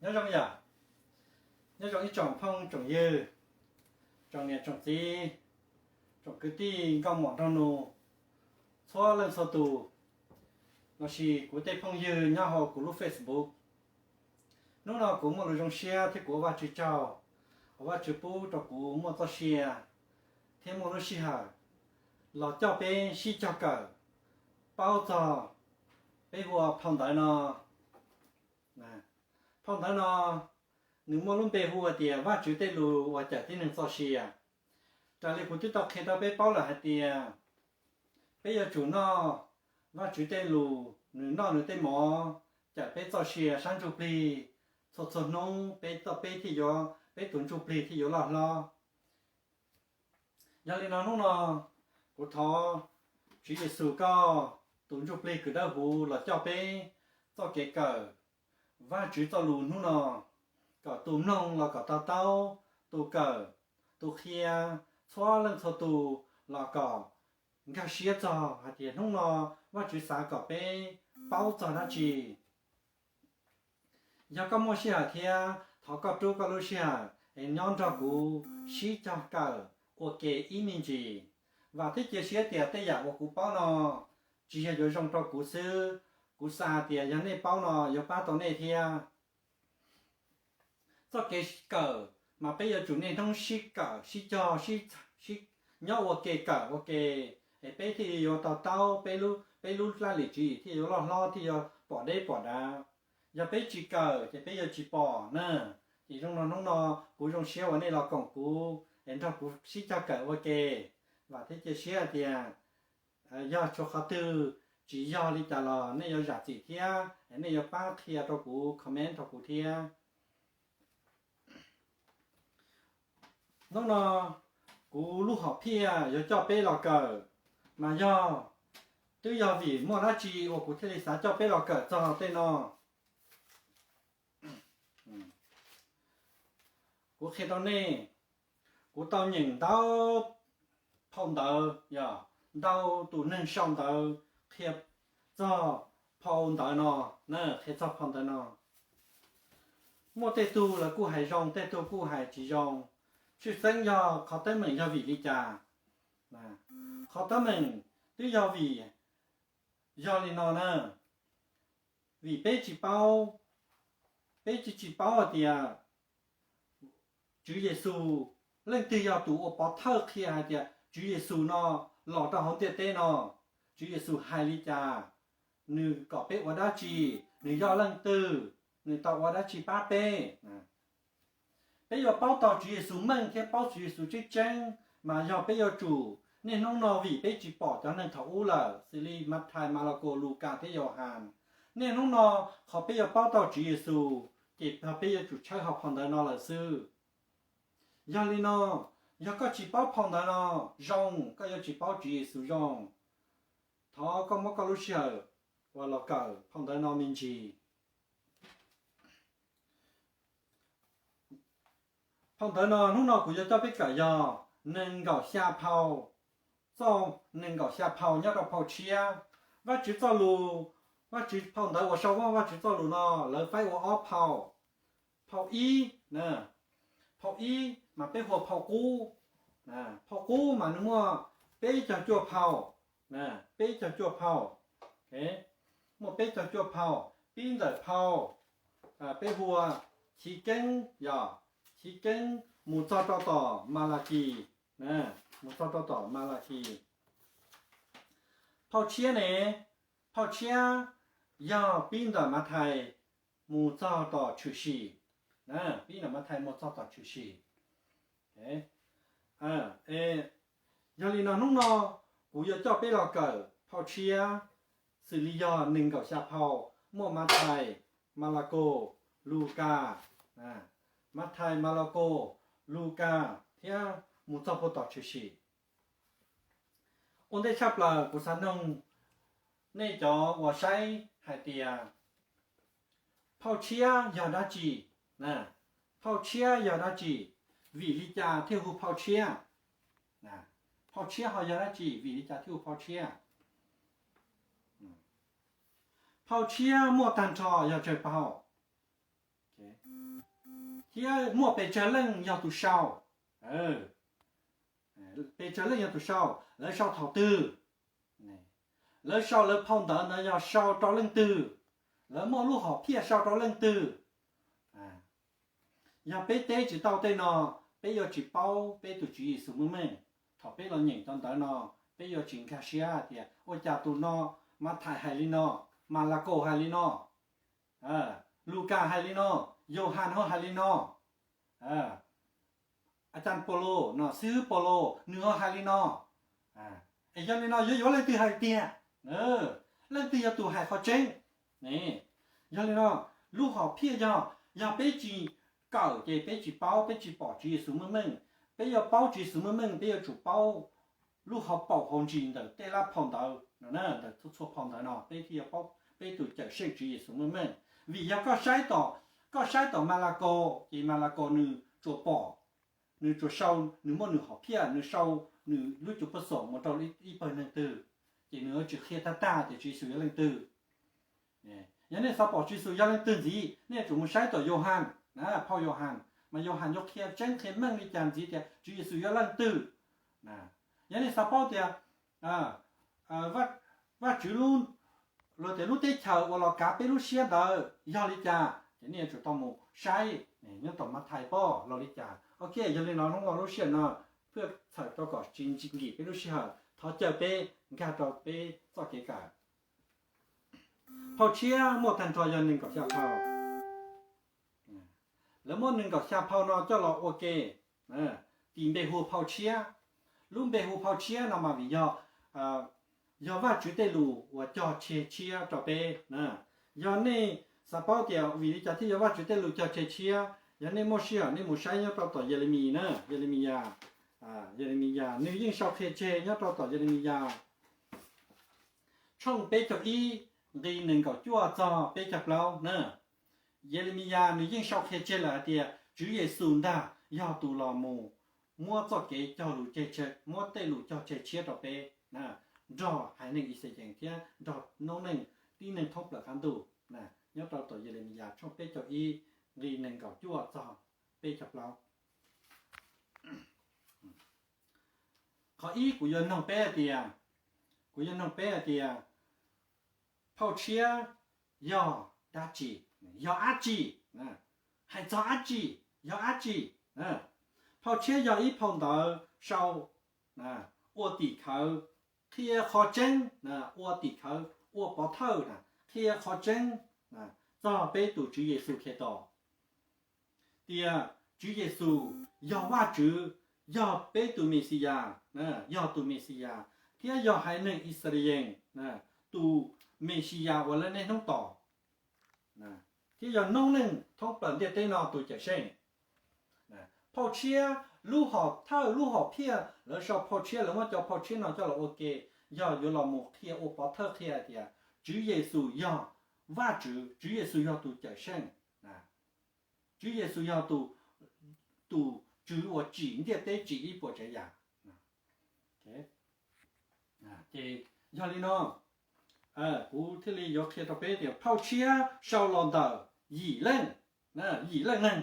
Nyob zoo yom, nyob zoo ib tsoom phooj tsoom ywg, tsoom niam tsoom txiv, tsoom kwv tij nkauj muam nraug nus, txhua leej txhua tus, lossis kuv tej phooj ywg nyob hauv kuv lub Facebook. Hnub no kuv muaj lus zoo siab thiab kuv ua Vajtswv tsaug uas Vajtswv pub rau kuv muaj txoj sia thiab muaj lub sij hawm los coj peb sib cog kawm paub txog peb hu ua phau ntawv no. Phau ntawv no nws muaj lub npe hu ua tias Vajtswv tej lus uas cawm tib neeg txoj sia. Raws li kuv twb tau qhia rau peb paub lawm hais tias peb yuav tsum noj Vajtswv tej lus, nws noj nws tej mov cawm peb txoj sia sab ntsuj plig txhua txhua hnub, peb txoj peb thiaj yuav, peb tus ntsuj plig thiaj yuav loj hlob. Yog li no hnub no kuv thov Tswv Yexus koj tus ntsuj plig kws dawb huv los coj peb txoj kev kawm Vajtswv txoj lus hnub no, kom tus mloog los kom to taub, tus kawm, tus qhia, txhua leej txhua tus los kom nkag siab txog hais tias hnub no Vajtswv xav kom peb paub txog dab tsi. Yog koj muaj sij hawm thiab, thov koj rub koj lub sij hawm es nyob nrog kuv sib cog kawm ua ke ib me ntsis. Vam thiab cia siab tias tej yam uas kuv paub no tsis yog yuav zoo rau kuv xwb, kuv xav tias yog nej paub no yuav pab tau nej thiab. Txoj kev kawm mas peb yuav tsum niaj hnub sib kawm sib cog, nyob ua ke kawm ua ke, es peb thiaj yuav to taub, peb lub laj lim tswv yim thiaj yuav loj hlob, thiaj yuav pom deb pom dav. Yog peb tsis kawm ces peb yuav tsis pom na. Ces zoo no hnub no kuv zoo siab uas nej los koom kuv es nrog kuv sib cog kawm ua ke. Vam thiab cia siab hais tias yog tshuav qhov twg tsis yog li cas los nej yuav zam txim thiab es nej yuav pab qhia rau kuv, comment rau kuv thiab. Hnub no kuv lub hom phiaj yuav coj peb los kawm, mas yog twb yog vim muaj dab tsi uas kuv thiaj li xav coj peb los kawm txog tej no. Kuv qhia rau nej, kuv tau nyeem ntau phau ntawv, yog ntau tus neeg sau ntawv qhia txog phau ntawv no, qhia txog phau ntawv no. Muaj tej tug lawv kuj hais zoo, tej tug kuj hais tsis zoo. Tshwj xeeb yog qhov teeb meem yog vim li cas? Qhov teeb meem twb yog vim, yog li no na, vim peb tsis paub, peb tsis tsis paub hais tias Tswv Yexus, leej twg yog tus ua pov thawj qhia hais tias Tswv Yexus no los rau hauv ntiaj teb no, Tswv Yexus hais li cas, nws kom peb ua dab tsi, nws yog leej twg, nws tau ua dab tsi pab peb. Peb yuav paub tau Tswv Yexus meej thiab paub Tswv Yexus tseeb tseeb, mas yog peb yuav tsum, niaj hnub no vim peb tsis pom cov neeg thaum ub lawm, xws li Mathais, Malakaus, Lukas thiab Yauhas. Niaj hnub no qhov peb yuav paub tau Tswv Yexus ces yog peb yuav tsum tshawb hauv phau ntawv no lawm xwb. Yog li no, yog koj tsis paub phau ntawv no zoo, koj yuav tsis paub Tswv Yexus zoo. Thov koj muab koj lub sij hawm uas los kawm phau ntawv no me ntsis. Phau ntawv no hnub no kuv yuav coj peb kawm yog nees nkaum xya phau, txoj nees nkaum xya phau nyob rau phau tshiab. Vajtswv txoj lus, Vajtswv phau ntawv uas sau Vajtswv txoj lus no lawv faib ua ob phau. Phau ib, phau ib mas peb hu ua phau qub. Phau qub mas nws muaj peb caug cuaj phau, peb caug cuaj phau, muaj peb caug cuaj phau, pib ntawm phau, peb hu ua Chiv Keeb, yog Chiv Keeb mus txog rau tom Malakis, mus txog rau tom Malakis. Phau tshiab ne, phau tshiab yog pib ntawm Mathais mus txog tom Tshwm Sim, pib ntawm Mathais mus txog tom Tshwm Sim. Yog li no hnub no kuv yuav coj peb los kawm phau tshiab, xws li yog nees nkaum xya phau, muaj Mathais, Malakaus, Lukas, Mathais, Malakaus, Lukas thiab mus txog puag tom Tshwm Sim. Ua ntej tshaj plaws kuv xav noog nej cov uas saib hais tias phau tshiab yog dab tsi? Phau tshiab yog dab tsi? Vim li cas thiaj hu phau tshiab? Phau tshiab ho yog dab tsi? Vim li cas thiaj hu phau tshiab? Phau tshiab muaj tag nrho yog tsawg phau? Thiab muaj pes tsawg leej yog tus sau? Pes tsawg leej yog tus sau? Lawv sau thaum twg? Lawv sau lawv phau ntawv ntawd yog sau rau leej twg? Lawv muaj lub hom phiaj sau rau leej twg? Yog peb teb tsis tau tej no, peb yuav tsis paub peb tus Tswv Yexus meej meej. Thaum peb los nyeem cov ntawv no, peb yuav tsis nkag siab tias ua cas tus no, Mathais hais li no, Malakaus hais li no, Lukas hais li no, Yauhas ho hais li no, a cas Paulus no, xib hwb Paulus nws ho hais li no. Es yog li no yuav yuav leej twg hais tiag? Leej twg yog tus hais qhov tseeb? Yog li no, lub hom phiaj yog, yog peb tsis kawm ces peb tsis paub, peb tsis pom Tswv Yexus meej meej. Peb yuav paub Tswv Yexus meej meej, peb yuav tsum paub lub hauv paus hauv ntsis ntawm tej lab phau ntawv no, ntawm txhua txhua phau ntawv no peb thiaj yuav paub peb tus Cawmseej Tswv Yexus meej meej. Vim yog koj saib tom, koj saib tom Malakaus ces Malakaus nws tsuas pom, nws tsuas sau, nws muaj nws hom phiaj, nws sau nws lub cuv pov xoom mus rau ib pawg neeg twg, ces nws yuav tsis qhia tag tag tias Tswv Yexus yog leej twg. Yog nej xav pom Tswv Yexus yog leej twg ntxiv, nej yuav tsum mus saib tom Yauhas, phau Yauhas, mas Yauhas yuav qhia tseeb qhia meej li cas ntxiv tias Tswv Yexus yog leej twg. Yog nej xav paub tias Vajtswv lub, los tias lub teb chaws uas los kav peb lub siab ntawd yog li cas, ces nej yuav tsum tau mus saib nyob tom Mathais pom los li cas. Ok, yog li no hnub no lub sij hawm no phwj txhawm rau kom tsis nkim peb lub sij hawm, thov caw peb nkag rau peb txoj kev kawm. Phau tshiab muaj tag nrho yog nees nkaum xya phau. Lawv muab nees nkaum xya phau no coj los ua ke, tis npe hu phau tshiab. Lub npe hu phau tshiab no mas vim yog, yog Vajtswv tej lus uas cog tseg tshiab rau peb. Yog nej xav paub tias vim li cas thiaj yog Vajtswv tej lus cog tseg tshiab, yog nej muaj sij hawm nej mus saib nyob rau tom Yelemis na, Yelemis, Yelemis nws yeej sau qhia tseg nyob rau tom Yelemis tshooj peb caug ib, nqi nees nkaum cuaj txog peb caug plaub na. Yelemis nws yeej sau qhia tseg lawm hais tias Tswv Yexus ntag yog tus los mus muab txoj kev cog lus, muab tej lus cog tseg tshiab rau peb, nrog haiv neeg Ixayees thiab nrog noob neej tib neeg thoob plaws qab ntuj. Nyob rau tom Yelemis tshooj peb caug ib, nqi nees nkaum cuaj txog peb caug plaub. Qhov ib kuv yuav noog peb hais tias, kuv yuav noog peb hais tias phau tshiab yog dab tsi, yog dab tsi, hais txog dab tsi, yog dab tsi? Phau tshiab yog ib phau ntawv sau ua tim khawv, qhia qhov tseeb, ua tim khawv ua pov thawj, qhia qhov tseeb txog peb tus Tswv Yexus Khetos, tias Tswv Yexus yog Vajtswv, yog peb tus Mexiyas, yog tus Mexiyas, thiab yog haiv neeg Ixayees tus Mexiyas uas lawv niaj hnub tos, thiab yog noob neej thoob plaws ntiaj teb no tus Cawmseej. Phau tshiab, lub hom thawj lub hom phiaj lawv sau phau tshiab, lawv muab cov phau tshiab no coj los ua ke, yog yuav los mus qhia ua pov thawj qhia tias Tswv Yexus yog Vajtswv, Tswv Yexus yog tus Cawmseej, Tswv Yexus yog tus, tus Tswv uas tsim ntiaj teb tsim ib puas tsav yam. Ces yog li no, kuv thiaj li yuav qhia rau peb tias phau tshiab sau los ntawm yim leej, yim leej neeg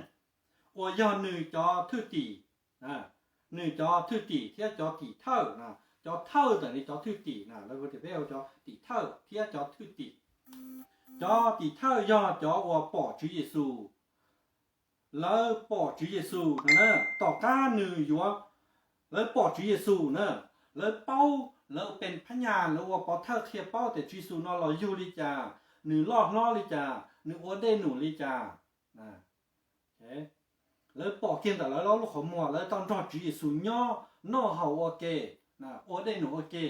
uas yog nws cov thwj tim, nws cov thwj tim thiab cov tim thawj, cov thawj ntawm nws cov thwj tim, lawv hu tias peb hu cov tim thawj thiab cov thwj tim. Cov tim thawj yog cov uas pom Tswv Yexus, lawv pom Tswv Yexus na, tom qab nws yuav, lawv pom Tswv Yexus na, lawv paub, lawv pes phab nyas, lawv ua pov thawj qhia paub tias Tswv Yexus no los yug li cas, nws loj hlob li cas, nws ua dej num li cas. Lawv pom kiag ntawm lawv lub qhov muag, lawv tau nrog Tswv Yexus nyob noj haus ua ke, ua dej num ua ke.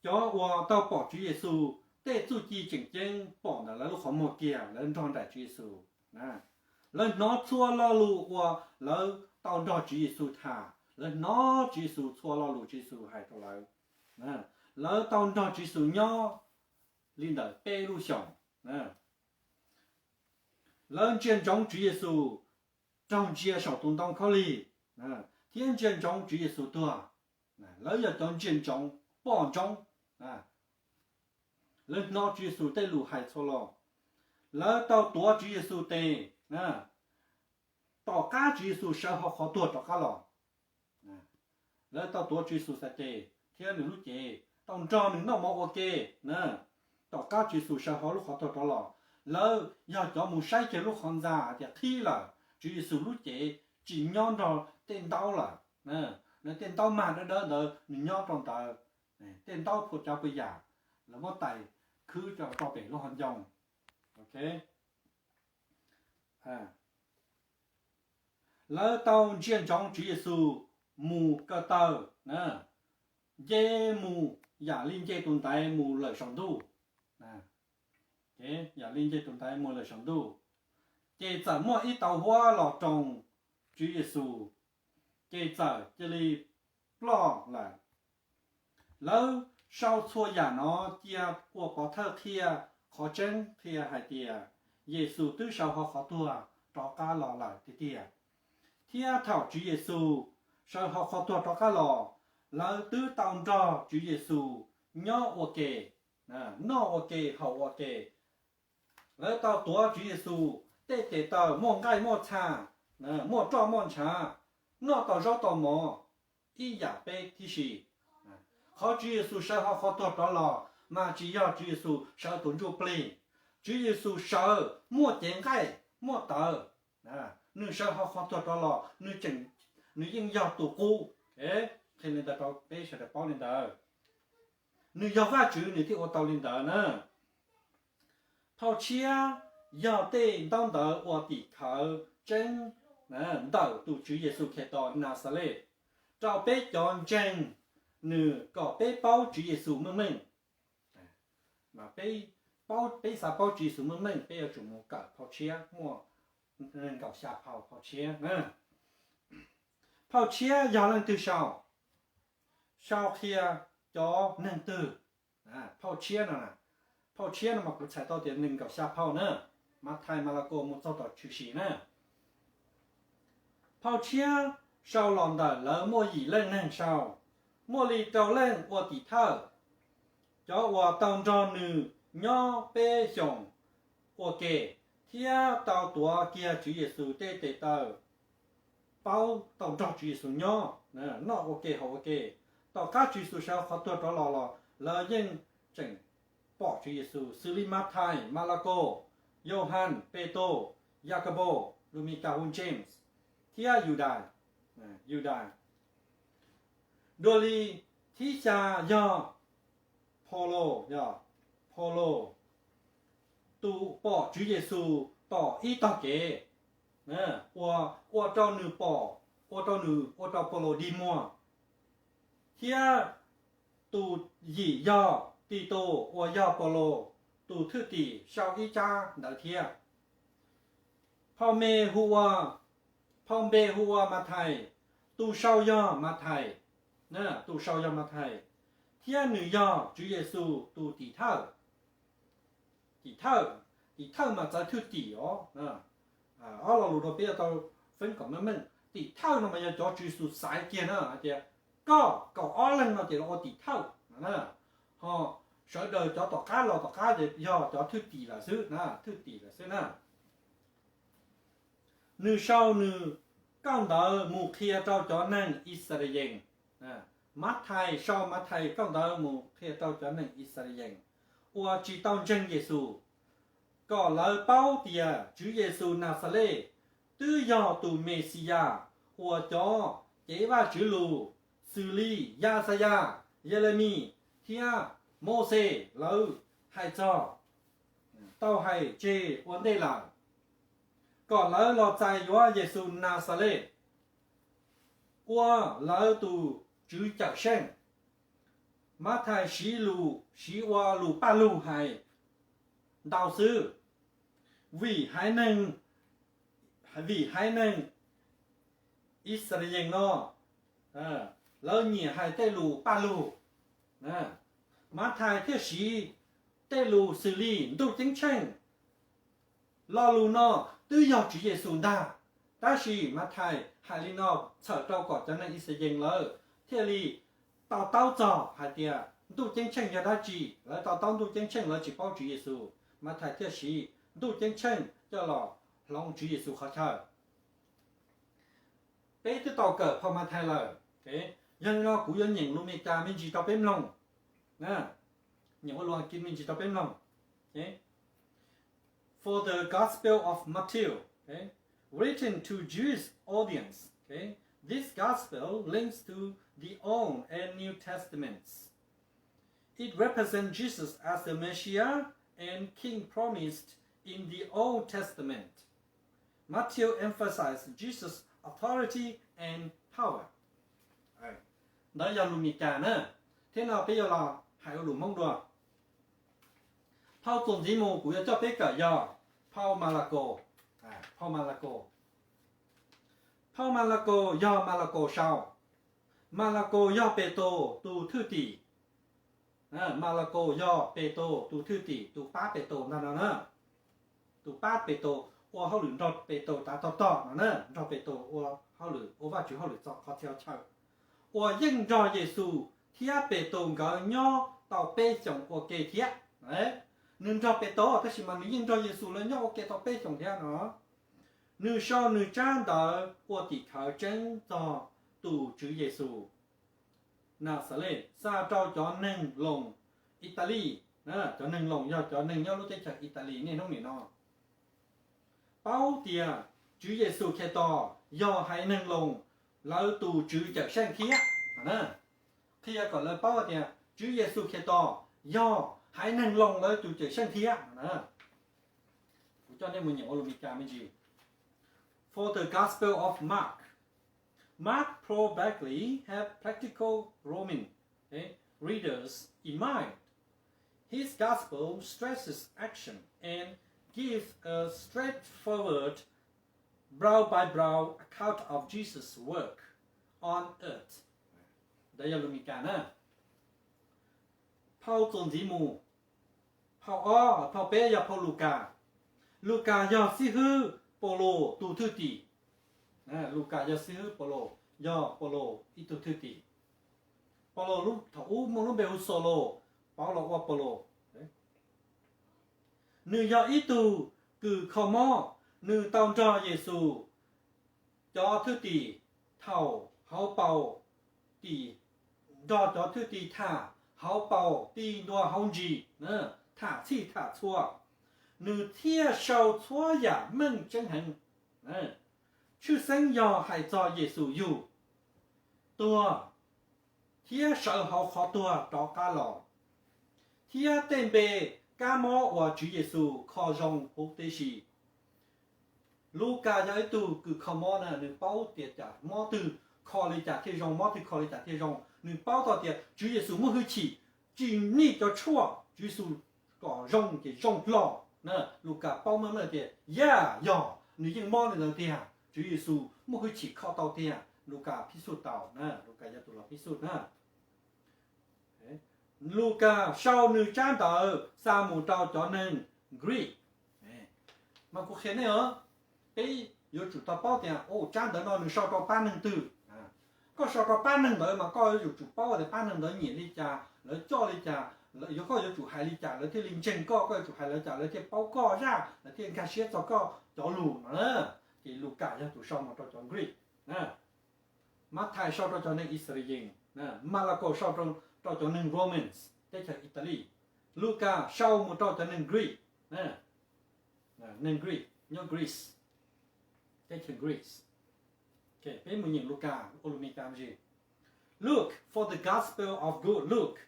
Cov uas tau pom Tswv Yexus tej txuj ci tseem ceeb pom ntawm lawv lub qhov muag kiag, lawv nrog nraim Tswv Yexus. Lawv hnov txhua lo lus uas lawv tau nrog Tswv Yexus tham, lawv hnov Tswv Yexus txhua lo lus Tswv Yexus hais rau lawv. Lawv tau nrog Tswv Yexus nyob li ntawm peb lub xyoos. Lawv ntsia ntsoov Tswv Yexus raug ntsia saum tus ntoo khaub lig, thiab ntsia ntsoov Tswv Yexus tuag. Lawv yog cov ntsia ntsoov, pom ntsoov. Lawv hnov Tswv Yexus tej lus hais txhua lo. lawv tau tuav Tswv Yexus tes, tom qab Tswv Yexus sawv hauv qhov tuag rov qab los. Lawv tau tuav Tswv Yexus txhais tes thiab nws lub cev, tau nrog nws noj mov ua ke na. Tom qab Tswv Yexus sawv hauv lub qhov tuag rov los, lawv yog cov mus saib kiag lub qhov ntxa hais tias qhib lawm, Tswv Yexus lub cev tsis nyob nrog tej ntaub lawm. Lawv tej ntaub mag dawb dawb ntawd nws nyob rau ntawd, tej ntaub phua cov pua yam lawv muab tais khwb rau pem lub hauv ncoo. Lawv tau ntsia ntsoov Tswv Yexus mus ko taw, nce mus yam li nce tus ntaiv mus lawm saum ntuj, yam li nce tus ntaiv mus lawm saum ntuj. Ces txawm muaj ib tauv huab los roos Tswv Yexus, ces txawm cia li ploj lawm. Lawv sau txhua yam no cia ua pov thawj qhia qhov tseeb qhia hais tias Yexus twb sawv hauv qhov tuag rov qab los lawm tiag tiag. Thiab thaum Tswv Yexus sawv hauv qhov tuag rov qab los, lawv twb tau nrog Tswv Yexus nyob ua ke, noj ua ke haus ua ke. Lawv tau tuav Tswv Yexus tej tes taw muaj nqaij muaj txha, muaj roj muaj ntshav, noj tau zaub tau mov ib yam peb tib si. Qhov Tswv Yexus sawv hauv qhov tuag rov los mas tsis yog Tswv Yexus sawv tus ntsuj plig. Tswv Yexus sawv muaj cev nqaij muaj tawv. Nws sawv hauv qhov tuag rov los, nws tseem, nws yeej yog tus qub. Qhia li ntawd rau peb sawv daws paub li ntawd. Nws yog Vajtswv nws thiaj ua tau li ntawd na. Phau tshiab yog tej ntaub ntawv ua tim khawv tseeb ntawm tus Tswv Yexus Khetos Naxales rau peb cov ntseeg nws kom peb paub Tswv Yexus meej meej. Mas peb, peb xav paub Tswv Yexus meej meej peb yuav tsum mus kawm phau tshiab, muaj nees nkaum xya phau, phau tshiab. Phau tshiab yog leej twg sau? Sau qhia cov neeg twg? Phau tshiab no, phau tshiab no mas kuv txhais tau tias nees nkaum xya phau na, Mathais, Malakos mus txog tom tshwm sim na. Phau tshiab sau los ntawm lawv muaj yim leej neeg sau, muaj li rau leej ua tim thawj, cov uas tau nrog nws nyob peb xyoos ua ke, thiab tau tuav kiag Tswv Yexus tej tes taw, paub tau nrog Tswv Yexus nyob, noj ua ke haus ua ke. Tom qab Tswv Yexus sawv qhov tuag rov los los lawv yeej tseem pom Tswv Yexus, xws li Mathais, Malakos, Yauhas, Petus, Yakabos, Lumika hu James, thiab Yudas, Yudas. Dua li thib xya yog Phaulos, yog Phaulos, tus pom Tswv Yexus tom ib tog kev, ua, ua rau nws pom, ua rau nws, ua rau Phaulos dig muag, thiab tus yim yog Titus uas yog Phaulos tus thwj tim sau ib tsab ntawv thiab. Phau me hu ua, phau npe hu ua Mathais, tus sau yog Mathais, tus sau yog Mathais, thiab nws yog Tswv Yexus tus tim thawj. Tim thawj, tim thawj mas txawv thwj tim os. Ob lo lus no peb yuav tau feeb kom meej meej. Tim thawj no mas yog cov Tswv Yexus xaiv kiag na hais tias koj kaum ob leeg no ces los ua tim thawj. Ho sawv daws cov tom qab los tom qab ces yog cov thwj tim lawm xwb na, thwj tim lawm xwb na. Nws sau nws kauj ntawv mus qhia rau cov neeg Yixalayees. Mathais sau Mathais kauj ntawv mus qhia rau cov neeg Yixalayees uas tsis tau ntseeg Yexus, kom lawv paub tias Tswv Yexus Naxales twb yog tus Mexiyas uas cov cev Vajtswv lus xws li Yaxayas, Yelemis, thiab Mauxes lawv hais txog, tau hais tseg ua ntej lawm, kom lawv los txais yuav Yexus Naxales ua lawv tus Tswv Cawmseej. Mathais siv lus, siv ua lus Pajlug hais ntau xwb, vim haiv neeg, vim haiv neeg Yixalayees no lawv nyiam hais tej lus Pajlug. Mathais thiaj siv tej lus xws li Ntuj Ceeb Tsheej. Lo lus no twb yog Tswv Yexus ntag, tab sis Mathais hais li no txhawm rau kom cov neeg Yixalayees lawv thiaj li to taub txog hais tias Ntuj Ceeb Tsheej yog dab tsi. Lawv to taub Ntuj Ceeb Tsheej lawv tsis paub Tswv Yexus, Mathais thiaj siv ntuj ceeb tsheej coj los hloov Tswv Yexus qhov chaw. Peb twb tau kawm phau Mathais lawm. Yog li no kuv yuav nyeem lus Meskas me ntsis rau peb mloog. Nyeem ua lus Askiv me ntsis rau peb mloog. For the Gospel of Matthew, okay, written to Jewish audience, okay, this gospel links to the Old and New Testaments. It represents Jesus as the Messiah and King promised in the Old Testament. Matthew emphasizes Jesus' authority and power. Ntawd yog lus Meskas na, thiab no peb yuav los hais ua lus Hmoob dua. Phau txuas ntxiv mus kuv yuav coj peb kawm yog phau Malakaus. Phau Malakaus, phau Malakaus yog Malakaus sau. Malakaus yog Petus tus thwj tim. Malakaus yog Petus tus thwj tim, tus pab Petus ntag no na. Tus pab Petus, ua hauj lwm nrog Petus tav tog tog no na, nrog Petus ua hauj lwm, ua Vajtswv hauj lwm txog qhov txhia chaw, uas yeej nrog Yexus thiab Petus nkawd nyob tau peb xyoos ua ke thiab. Nws nrog Petus tab sis mas nws yeej nrog Yexus lawv nyob ua ke tau peb xyoos thiab no. Nws sau nws tsab ntawv ua tim khawv tseeb txog tus Tswv Yexus Naxales xa rau cov neeg Loos, Italis. Cov neeg Loos yog cov neeg nyob lub teb chaws Italis niaj hnub nim no, paub tias Tswv Yexus Khetos yog haiv neeg Loos lawv tus Tswv Cawmseej thiab. Qhia kom lawv paub tias Tswv Yexus Khetos yog haiv neeg Loos lawv tus Cawmseej thiab. Kuv coj nej mus nyeem ua lus Meskas me ntsis. For the Gospel of Mark, Mark probably had practical Roman, okay, readers in mind. His gospel stresses action and gives a straightforward, brow by brow account of Jesus' work on earth. Ntawd yog lus Meskas na. Phau txuas ntxiv mus, phau ob, phau peb yog phau Lukas. Lukas yog xib hwb Paulus tus thwj tim. Lukas yog xib hwb Paulus, yog Paulus ib tug thwj tim. Paulus thaum ub muaj lub npe hu Saulus, pauv los ua Paulus. Nws yog ib tug kws kho mob, nws tau nrog Yexus cov thwj tim thaum hauv paus tim, nrog cov thwj tim tham hauv paus ti ntua hauv ntsis, tham txhij tham txhua. Nws thiaj sau txhua yam meej tseeb heev. Tshwj xeeb yog hais txog Yexus yug, tuag, thiab sawv hauv qhov tuag rov qab los, thiab tej npe kab mob uas Tswv Yexus kho zoo huv tib si. Lukas yog ib tug kws kho mob na, nws paub tias cas mob twg kho li cas thiaj zoo, mob twg kho li cas thiaj zoo. Nws paub tau tias Tswv Yexus muaj hwj chim tsim nij cov tshuaj, Tswv Yexus kom zoo ces zoo hlo na. Lukas paub meej meej tias yaj yog nws yeej mob li ntawd tiag, Tswv Yexus muaj hwj chim kho tau tiag. Lukas phib xuj tau na, Lukas yog tus los phib xuj na. Lukas sau nws tsab ntawv xa mus rau cov neeg Greek. Mas kuv qhia nej os, peb yuav tsum tau paub tias tsab ntawv no nws sau rau pab neeg twg. Koj sau rau pab neeg ntawd mas koj yuav tsum paub tias pab neeg ntawd nyiam li cas, lawv coj li cas, yog koj yuav tsum hais li cas lawv thiaj li ntseeg koj, koj yuav tsum hais li cas lawv thiaj paub koj zaj, lawv thiaj nkag siab txog koj cov lus no. Ces Lukas yog tus sau mus rau cov Greek. Mathais sau rau cov neeg Yixalayees, Malakaus sau rau cov neeg Romans teb chaws Italy, Lukas sau mus rau cov neeg Greek, neeg Greek nyob Greece, teb chaws Greece. Peb mus nyeem Lukas ua lus Meskas mus sis. Luke, for the Gospel of Good Luke.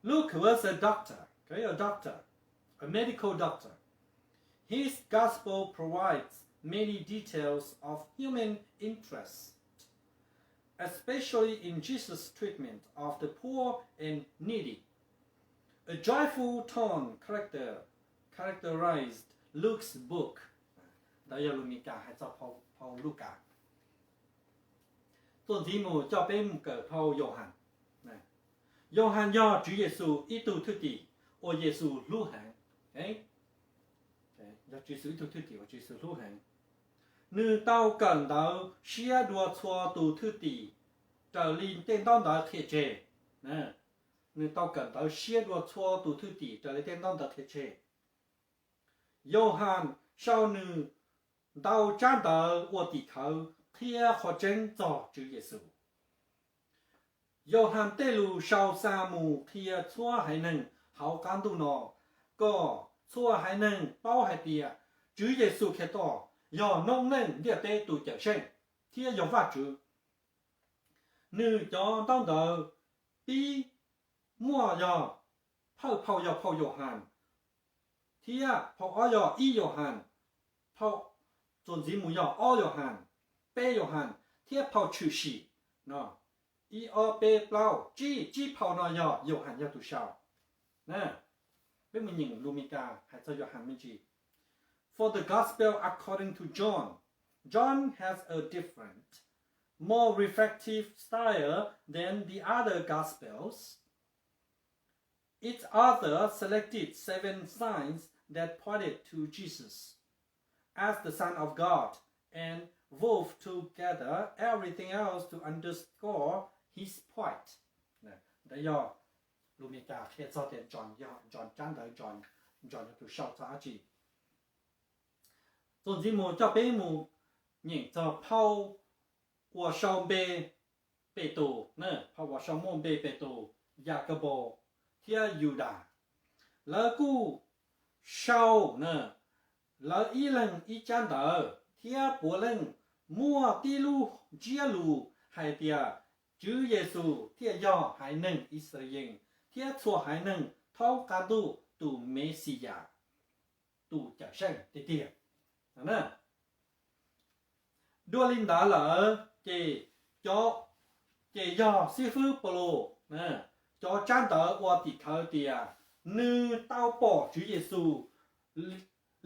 Luke was a doctor, okay, a doctor, a medical doctor. His gospel provides many details of human interest, especially in Jesus' treatment of the poor and needy. A joyful tone character characterized Luke's book. Ntawd yog lus Mis Kas hais txog phau Lukas. Txuas ntxiv mus coj peb mus kawm phau Yauhas. Yauhas yog Tswv Yexus ib tug thwj tim uas Yexus hlub heev. Yog Tswv Yexus ib tug thwj tim uas Tswv Yexus hlub heev. Nws tau kawm ntawv siab dua txhua tus thwj tim raws li tej ntaub ntawv qhia tseg. Nws tau kawm ntawv siab dua txhua tus thwj tim raws li tej ntaub ntawv qhia tseg. Yauhas sau nws ntau tsab ntawv ua tim khawv qhia qhov tseeb txog Tswv Yexus. Yauhas tej lus sau xa mus qhia txhua haiv neeg hauv qab ntuj no, kom txhua haiv neeg paub hais tias Tswv Yexus Khetos yog noob neej ntiaj teb tus Cawmseej thiab yog Vajtswv. Nws cov ntaub ntawv pib muaj yog phawj phau yog phau Yauhas, thiab phau ob yog ib Yauhas, phau txuas ntxiv mus yog ob Yauhas, peb Yauhas, thiab phau tshwm sim no, ib ob peb plaub tsib, tsib phau no yog Yauhas yog tus sau. Peb mus nyeem lus Mes Kas hais txog Yauhas me ntsis. For the Gospel according to John, John has a different, more reflective style than the other Gospels. Its author selected seven signs that pointed to Jesus as the Son of God and wove together everything else to underscore his point. Ntawd yog lus Mes Kas qhia txog tias John, John tsab ntawv, John yog tus sau txog dab tsi. Txuas ntxiv mus coj peb mus nyeem txog phau uas sau npe Petus, phau uas sau muaj npe Petus, Yakapaus thiab Yudas. Lawv kuj sau lawv ib leeg ib tsab ntawv, thiab puav leej muaj tib lub ntsiab lus hais tias Tswv Yexus thiaj yog haiv neeg Yixalayees thiab txhua haiv neeg thoob qab ntuj tus Mexiyas, tus Cawmseej tiag tiag. Dua li ntawd lawm ces, ces yog xib fwb Paulus cov tsab ntawv ua tim khawv tias nws tau pom Tswv Yexus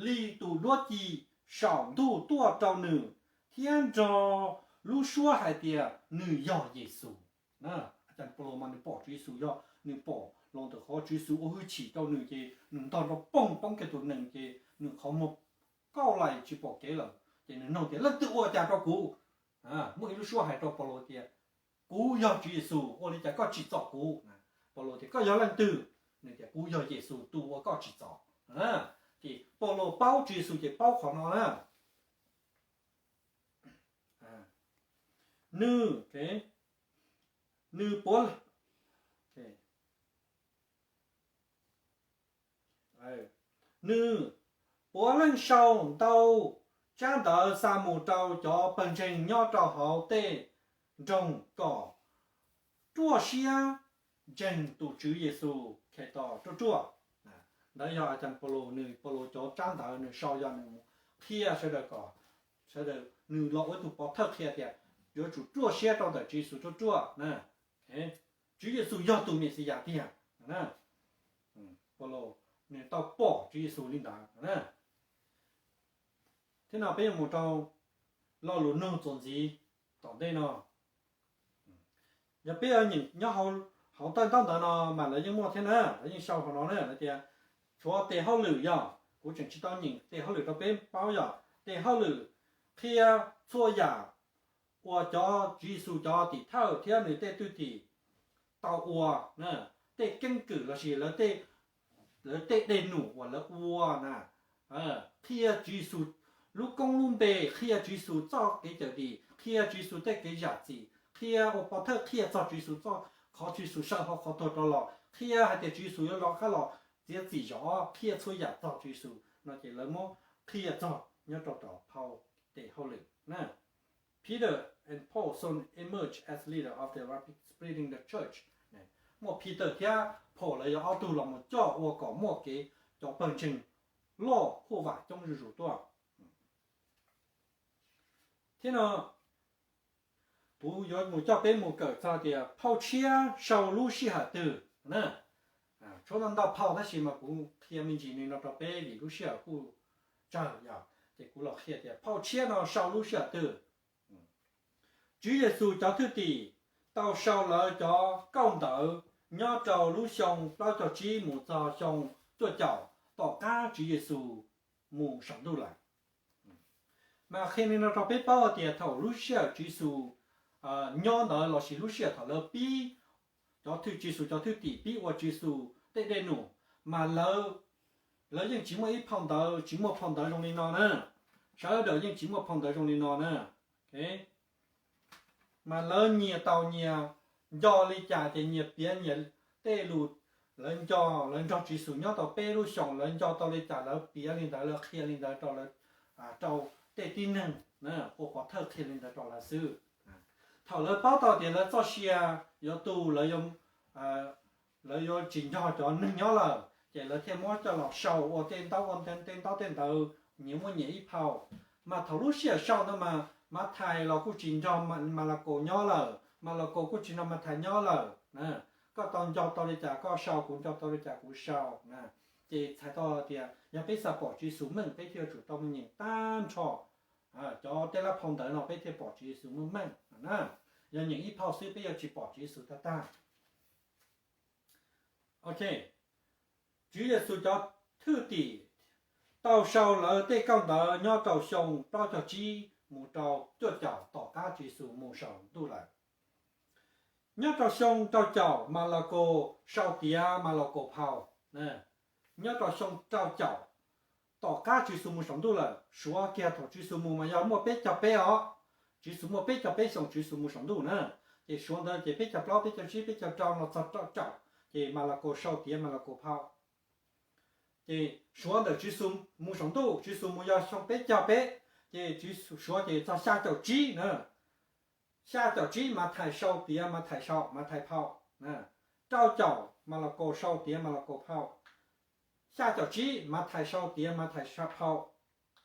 li tus duab ci saum ntuj tuaj rau nws, thiab nrog lub suab hais tias nws yog Yexus. Paulus mas nws pom Tswv Yexus yog nws pom los ntawm qhov Tswv Yexus ua hwj chim rau nws ces nws ntog nroo poog poob kiag tus nees ces nws qhov muag kauj lais tsis pom kev lawm ces nws nug tias leej twg ua cas rau kuv, muaj ib lub suab hais rau Paulus tias kuv yog Tswv Yexus, ua li cas koj tsim txom kuv? Paulus tias koj yog leej twg? Nws tias kuv yog Yexus tus uas koj tsim txom. Ces Paulus paub Tswv Yexus ces paub qhov no na. Nws, nws puav, nws puav leej sau ntau tsab ntawv xa mus rau cov pawg ntseeg nyob rau hauv tej nroog kom ruaj siab ntseeg tus Tswv Yexus Khetos ruaj ruaj. Ntawd yog a cas Paulus, nws Paulus cov tsab ntawv nws sau yog nws mus qhia sawv daws kom sawv daws, nws los ua ib tug pov thawj qhia tias yuav tsum ruaj siab rau ntawm Tswv Yexus ruaj ruaj na. Tswv Yexus yog tus Mexiyas tiag. Paulus nws tau pom Tswv Yexus li ntawd. Thiab no peb yuav mus rau lo lus nug txuas ntxiv tom ntej no. Yog peb nyeem nyob hauv tej ntaub ntawv no mas lawv yeej muaj thiab na, lawv yeej sau hauv no na, lawv tias tshuav tes hauj lwm yog, kuv tseem tsis tau nyeem tes hauj lwm rau peb paub yog tes hauj lwm qhia txhua yam uas cov Tswv Yexus cov tim thawj thiab nws tej thwj tim tau ua, tej keeb kwm lossis lawv tej dej num uas lawv ua na, qhia Tswv Yexus lub koob lub npe, qhia Tswv Yexus txoj kev cawm dim, qhia Tswv Yexus tej kev zam txim, qhia ua pov thawj qhia txog Tswv Yexus txoj, qhov Tswv Yexus sawv hauv qhov tuag rov los, qhia hais tias Tswv Yexus yuav los qab los txiav txim zov, qhia txhua yam txog Tswv Yexus no ces lawv muab qhia txog nyob rau tom phau tes hauj lwm na. Peter and Paul soon emerged as leader of the rapid spreading the church. Muaj Peter thiab Paul lawv yog ob tug los mus coj ua kom muaj kev cov pawg ntseeg loj huaj vam coob zuj zus tuaj. Thiab no kuv yuav mus coj peb mus kawm txog tias phau tshiab sau lub sij hawm twg na. Tshuav ntau ntau phau tab sis mas kuv qhia me ntsis li no rau peb vim lub sij hawm kuj tsawg yog, ces kuv los qhia tias phau tshiab no sau lub sij hawm twg. Tswv Yexus cov thwj tim tau sau lawv cov kauj ntawv nyob rau lub xyoo plaub caug tsib mus txog xyoo cuaj caum tom qab Tswv Yexus mus saum ntuj lawm. Mas qhia li no rau peb paub hais tias thaum lub sij hawm Tswv Yexus nyob ntawd lossis lub sij hawm thaum lawv pib, cov thwj, Tswv Yexus cov thwj tim pib ua Tswv Yexus tej dej num, mas lawv lawv yeej tsis muaj ib phau ntawv, tsis muaj phau ntawv zoo li no na. Sawv daws yeej tsis muaj phau ntawv zoo li no na. Mas lawv nyias tau nyias nco li cas ces nyias piav nyias tej lus. Lawv nco, lawv nrog Tswv Yexus nyob tau peb lub xyoos, lawv nco tau li cas lawv piav li ntawd, lawv qhia li ntawd rau lawv, rau tej tib neeg ua pov thawj qhia li ntawd rau lawv xwb. Thaum lawv paub tau tias lawv txoj sia yuav tu, lawv yuav tsis nrog cov neeg nyob lawm, ces lawv thiaj muab coj los sau ua tej ntaub, ua tej ntaub tej ntawv, nyias muaj nyias ib phau. Mas thaum lub sij hawm sau ntawd mas Mathais los kuj tsis nrog Malakaus nyob lawm, Malakaus kuj tsis nrog Mathais nyob lawm. Koj tau nco tau li cas koj sau, kuv nco tau li cas kuv sau. Ces txhais tau tias yog peb xav pom Tswv Yexus meej, peb thiaj yuav tsum tau me nyeem tag nrho cov tej lab phau ntawv no peb thiaj pom Tswv Yexus meej meej na. Yog nyeem ib phau xwb peb yuav tsis pom Tswv Yexus tag tag. Ok, Tswv Yexus cov thwj tim tau sau lawv tej kauj ntawv nyob rau xyoo plaub caug tsib mus rau cuaj caum tom qab Tswv Yexus mus saum ntuj lawm. Nyob rau xyoo rau caum Malakaus sau tiav Malakaus phau. Nyob rau xyoo rau caum tom qab Tswv Yexus mus saum ntuj lawm, suav kiag thaum Tswv Yexus mus mas yog muaj peb caug peb os. Tswv Yexus muaj peb caug peb xyoo Tswv Yexus mus saum ntuj na. Ces suav ntawd ces peb caug plaub, peb caug tsib, peb caug rau los txog rau caum, ces Malakaus sau tiav Malakaus phau. Ces suav ntawm Tswv Yexus mus saum ntuj, Tswv Yexus mus yog xyoo peb caug peb, ces suav ces txog xya caum tsib na. Xya caum tsib Mathais sau tiav Mathais sau, Mathais phau. Rau caum Malakaus sau tiav Malakaus phau. Xya caum tsib Mathais sau tiav Mathais phau.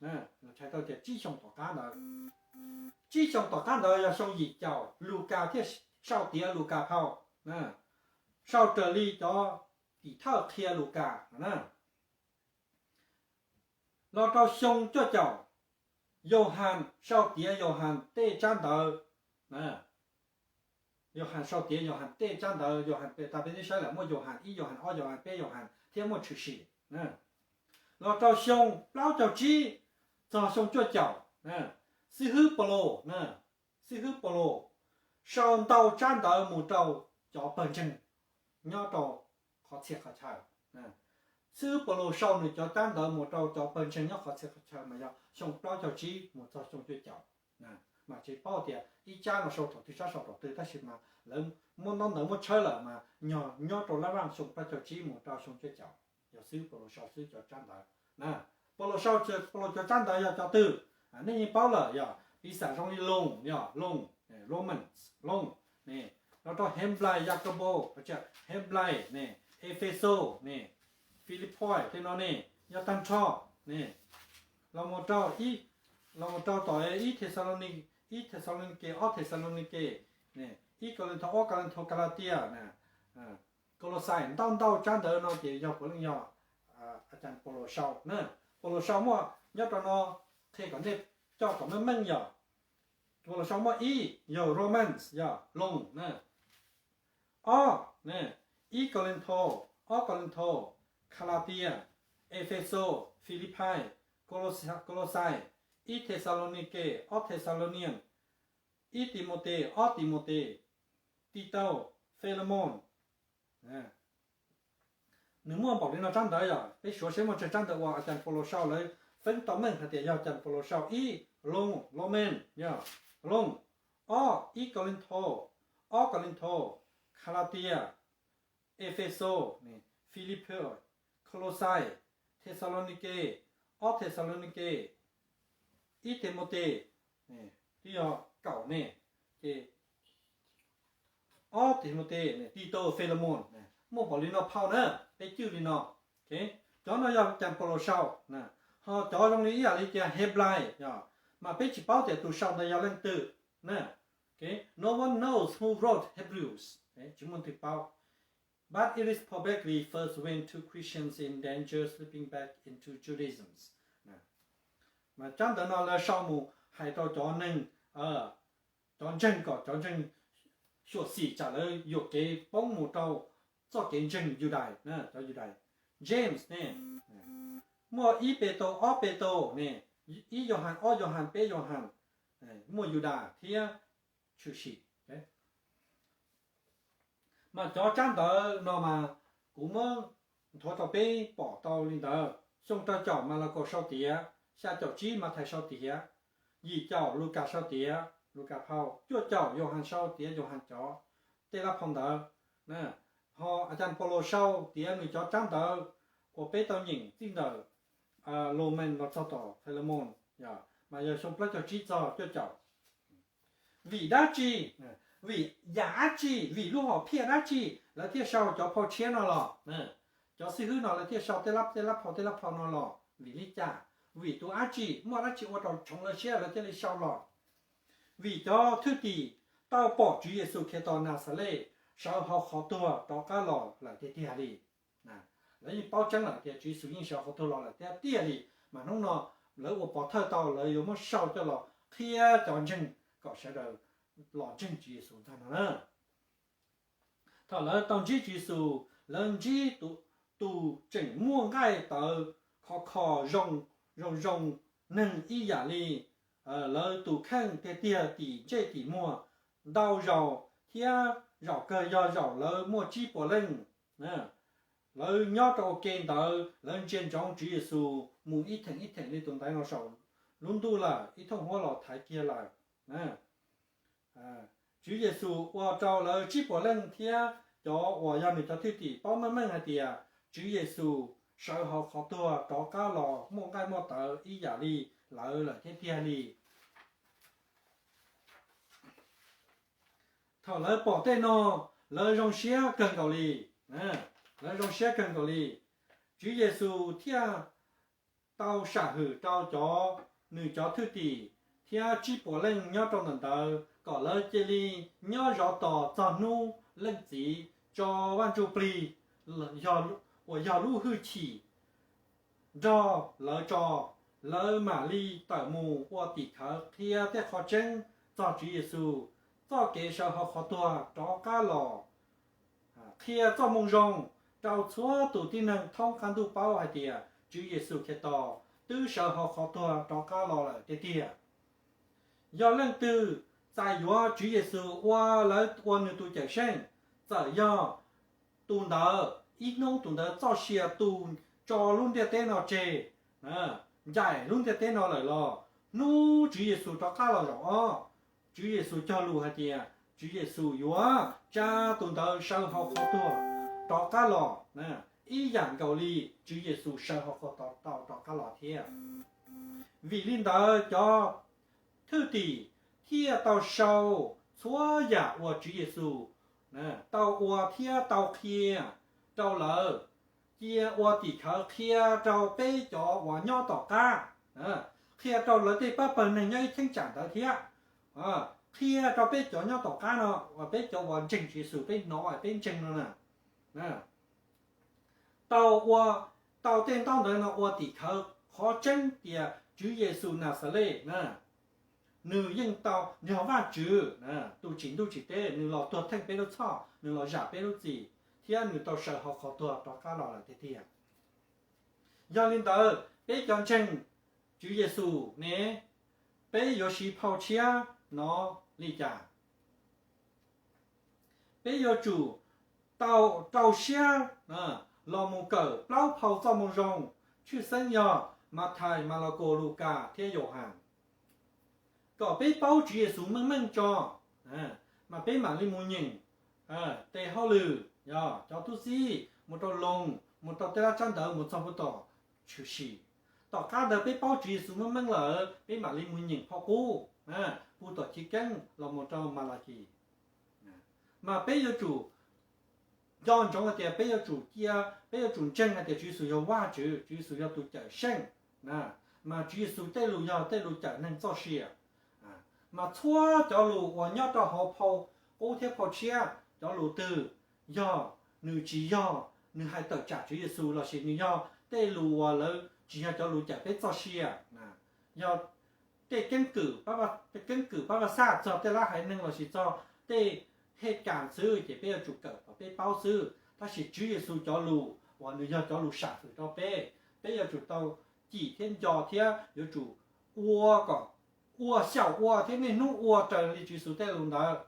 Txhais tau tias tsib xyoo tom qab ntawd. Tsib xyoo tom qab ntawd yog xyoo yim caum Lukas thiaj sau tiav Lukas phau, sau raws li cov tim thawj qhia Lukas na. Los rau xyoo cuaj caum, Yauhas sau tiav Yauhas tej tsab ntawv. Yauhas sau tiav Yauhas tej tsab ntawv, Yauhas tas peb twb saib lawm, muaj Yauhas ib, Yauhas ob, Yauhas peb, Yauhas thiab muaj tshwm sim. Los rau xyoo plaub caug tsib txog xyoo cuaj caum, xib hwb Paulus, xib hwb Paulus sau ntau tsab ntawv mus rau cov pawg ntseeg nyob rau qhov txhia qhov chaw. Xib hwb Paulus sau nws cov tsab ntawv mus rau cov pawg ntseeg nyob qhov txhia qhov chaw mas yog xyoo plaub caug tsib mus txog xyoo cuaj caum. Mas tsis paub tias ib tsab no sau thaum twg, tsab sau thaum twg, tab sis mas lawv muab ntaub ntawv muab tshawb lawm mas yog nyob rau lab vaj xyoo plaub caug tsib mus rau xyoo cuaj caum, yog xib hwb Paulus sau xwb cov tsab ntawv. Paulus sau, Paulus cov tsab ntawv yog cov twg? Nej yeej paub lawm, yog piv xam zoo li Loos, yog Loos, Romans, Loos, los rau Henplais, Yakabos, Henplais, Efexus, Filipos, tej no ne, yog tag nrho. Los mus rau, los mus rau tom ib Thexalaunikes, ib Thexalaunikes, ob Thexalaunikes, ib Kauleethaus, ob Kauleethaus, Kalatias, Kaulauxais, ntau ntau tsab ntawv no ces yog puav leej yog a cas Paulus sau na. Paulus sau muaj nyob rau no, qhia kom nej coj kom meej meej yog Paulus sau muaj ib yog Romans, yog Loos na, ob, ib Kauleethaus, ob Kauleethaus, Kalatias, Efexus, Filipais, Kaulauxais, ib Thexalaunikes, ob Thexalaunikes, ib Timautes, ob Timautes, Titaus, Filemoos. Nws muaj npaum li no tsab ntawv yog peb suav seb muaj tsawg tsab ntawv uas a cas Paulus sau lawv feeb tau meej hais tias yog a cas Paulus sau ib Loos, Romans, yog Loos, ob ib Kauleethaus, ob Kauleethaus, Kalatias, Efexus, Filipos, Kaulauxais, Thexalaunikes, ob Thexalaunikes, ib Timautes, twb yog kaum ne, ces ob Timautes, Titaus, Filemoos, muaj npaum li no phau na, peb cwj li no. Cov no yog a cas Paulus sau, ho cov zoo li ib yam li tias Henplais, mas peb tsis paub tias tus sau ntawd yog leej twg. No one knows who wrote Hebrews, tsis muaj leej twg paub. But it is probably first when two Christians in danger slipping back into Judaism. Mas tsab ntawv no lawv sau mus hais rau cov neeg, cov ntseeg, kom cov ntseeg xyuam xim tsam lawv yuam kev poob mus rau txoj kev ntseeg Yudais, cov Yudais. James ne, muaj ib Petus, ob Petus ne, ib Yauhas, ob Yauhas, peb Yauhas, muaj Yudas thiab tshwm sim. Mas cov tsab ntawv no mas kuv muab nthuav rau peb pom tau li ntawd. Xyoo rau caum Malakaus sau tiav, xya caum tsib Mathais sau tiav, yim caum Lukas sau tiav Lukas phau, cuaj caum Yauhas sau tiav Yauhas cov tej lab phau ntawv, ho a cas Paulus sau tiav nws cov tsab ntawv uas peb tau nyeem txij ntawm Laumees los txog tom Philemoos, mas yog xyoo plaub caug tsib txog cuaj caum. Vim dab tsi, vim yam dab tsi, vim lub hom phiaj dab tsi lawv thiaj sau cov phau tshiab no los? Cov xib hwb no lawv thiaj sau tej lab tej lab phau tej lab phau no los? Vim li cas? Vim tus dab tsi, muaj dab tsi ua rau tshoov lawv siab lawv thiaj li sau los? Vim cov thwj tim tau pom Tswv Yexus Khetos Naxales sawv hauv qhov tuag rov qab los lawm tiag tiag li. Lawv yeej paub tseeb lawm tias Tswv Yexus yeej sawv hauv qhov tuag los lawm tiag tiag li, mas hnub no lawv ua pov thawj tau lawv yuav muab sau coj los qhia cov ntseeg kom sawv daws los ntseeg Tswv Yexus ntag no na. Thaum lawv tau ntsib Tswv Yexus, lawv ntsib tus tseem muaj nqaij tawv khov kho zoo zoo neeg ib yam li lawv tus kheej tiag tiag tim ntsej tim muag ntau zaus, thiab zaum kawg yog zaum lawv muaj tsib puas leej. Lawv nyob rau ua ke ntawd lawv ntsia ntsoov Tswv Yexus mus ib theem ib theem li tus ntaiv no saum lub ntuj lawm, ib thooj huab los thaiv kiag lawm. Tswv Yexus ua rau lawv tsib puas leej thiab cov uas yog nws cov thwj tim paub meej meej hais tias Tswv Yexus sawv hauv qhov tuag rov qab los muaj nqaij muaj tawv ib yam li lawv lawm thiab tiag li. Thaum lawv pom tej no, lawv zoo siab kawg nkaus li. Lawv zoo siab kawg nkaus li. Tswv Yexus thiaj tau sam hwm rau cov, nws cov thwj tim thiab tsib puas leej nyob rau ntawm ntawd kom lawv cia li nyob zov tos txog hnub Leej Txiv tso Vaj Ntsujplig uas yog lub hwj chim nrog lawv tso, lawv mam li tawm mus ua tim khawv qhia tej qhov tseeb txog Tswv Yexus txoj kev sawv hauv qhov tuag rov qab los, qhia txoj moo zoo rau txhua tus tib neeg thoob qab ntuj paub hais tias Tswv Yexus Khetos twb sawv hauv qhov tuag rov qab los lawm tiag tiag. Yog leej twg txais yuav Tswv Yexus ua lawv ua nws tus Cawmseej, txawm yog tus ntawd ib hnub tus ntawd txoj sia tu tso lub ntiaj teb no tseg, ncaim lub ntiaj teb no lawm los, hnub Tswv Yexus rov qab los zaum ob, Tswv Yexus cog lus hais tias Tswv Yexus yuav tsa tus ntawd sawv hauv qhov tuag rov qab los ib yam nkaus li Tswv Yexus sawv hauv qhov tuag rov qab los thiab. Vim li ntawd cov thwj tim thiaj tau sau txhua yam uas Tswv Yexus tau ua thiab tau qhia rau lawv, cia ua tim khawv qhia rau peb cov uas nyob tom qab, qhia rau lawv tej pab pawg neeg nyob ib cheeb tsam ntawd thiab, qhia rau peb cov nyob tom qab no, peb cov uas ntseeg Tswv Yexus peb hnov peb ntseeg no na. Tau ua, tau tej ntaub ntawv no ua tim khawv qhov tseeb tias Tswv Yexus Naxales na, nws yeej tau yog Vajtswv tus tsim ntuj tsim teb, nws los tuag theej peb lub txhoj, nws los zam peb lub txim, thiab nws tau sawv hauv qhov tuag rov qab los lawm tiag tiag. Yog li ntawd peb cov ntseeg Tswv Yexus ne, peb yuav siv phau tshiab no li cas? Peb yuav tsum tau rau siab los mus kawm plaub phau txoj moo zoo, tshwj xeeb yog Mathais, Malakaus, Lukas thiab Yauhas, kom peb paub Tswv Yexus meej meej tso, mas peb mam li mus nyeem tes hauj lwm, yog cov tub txib mus rau Loos, mus rau tej lab tsab ntawv mus txog puag tom Tshwm Sim. Tom qab ntawd peb paub Tswv Yexus meej meej lawm, peb mam li mus nyeem phau qub puag tom Chiv Keeb los mus rau Malakis. Mas peb yuav tsum nco ntsoov hais tias peb yuav tsum cia, peb yuav tsum ntseeg hais tias Tswv Yexus yog Vajtswv, Tswv Yexus yog tus Cawmseej, mas Tswv Yexus tej lus yog tej lus cawm neeg txoj sia. Mas txhua cov lus uas nyob rau hauv phau qub thiab phau tshiab, cov lus twg yog nws tsis yog nws hais tawm tsam Tswv Yexus lossis nws yog tej lus uas lawv tsis yog cov lus cawm peb txoj sia, yog tej keeb kwm, keeb kwm pab vaj xaj txog tej lab haiv neeg lossis txog tej hej kas xwb ces peb yuav tsum kawm kom peb paub xwb. Tab sis Tswv Yexus cov lus uas nws yog cov lus sam hwm rau peb, peb yuav tsum tau cim thiab nco thiab yuav tsum ua kom, ua xyaum ua thiab niaj hnub ua raws li Tswv Yexus tej lus ntawd.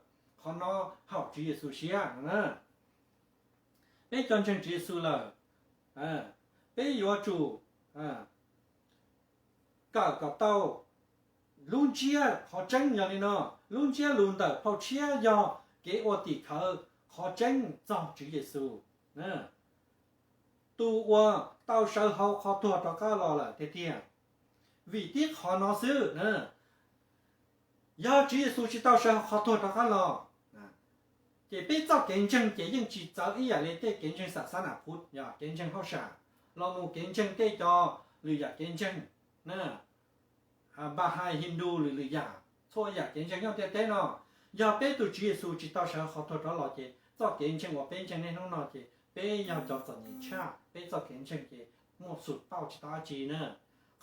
Qhov no haum Tswv Yexus siab. Peb cov ntseeg Tswv Yexus lawm, peb yuav tsum kawm kom tau lub ntsiab qhov tseeb. Yog li no, lub ntsiab lus ntawm phau tshiab yog kev ua tim khawv qhov tseeb txog Tswv Yexus, tus uas tau sawv hauv qhov tuag rov qab los lawm tiag tiag. Vim tib qhov no xwb, yog Tswv Yexus tsis tau sawv hauv qhov tuag rov qab los, ces peb txoj kev ntseeg ces yeej tsis txawv ib yam li tej kev ntseeg xa xav nam phuv, yog kev ntseeg hauj sam, los mus kev ntseeg tej cov lwm yam kev ntseeg, Baha'i, Hindu lwm lwm yam, txhua yam kev ntseeg nyob ntiaj teb no. Yog peb tus Tswv Yexus tsis tau sawv hauv qhov tuag rov los ces txoj kev ntseeg uas peb ntseeg niaj hnub no ces peb yog cov txom nyem tshaj, peb txoj kev ntseeg ces muaj xum tauj tsis tau dab tsi na.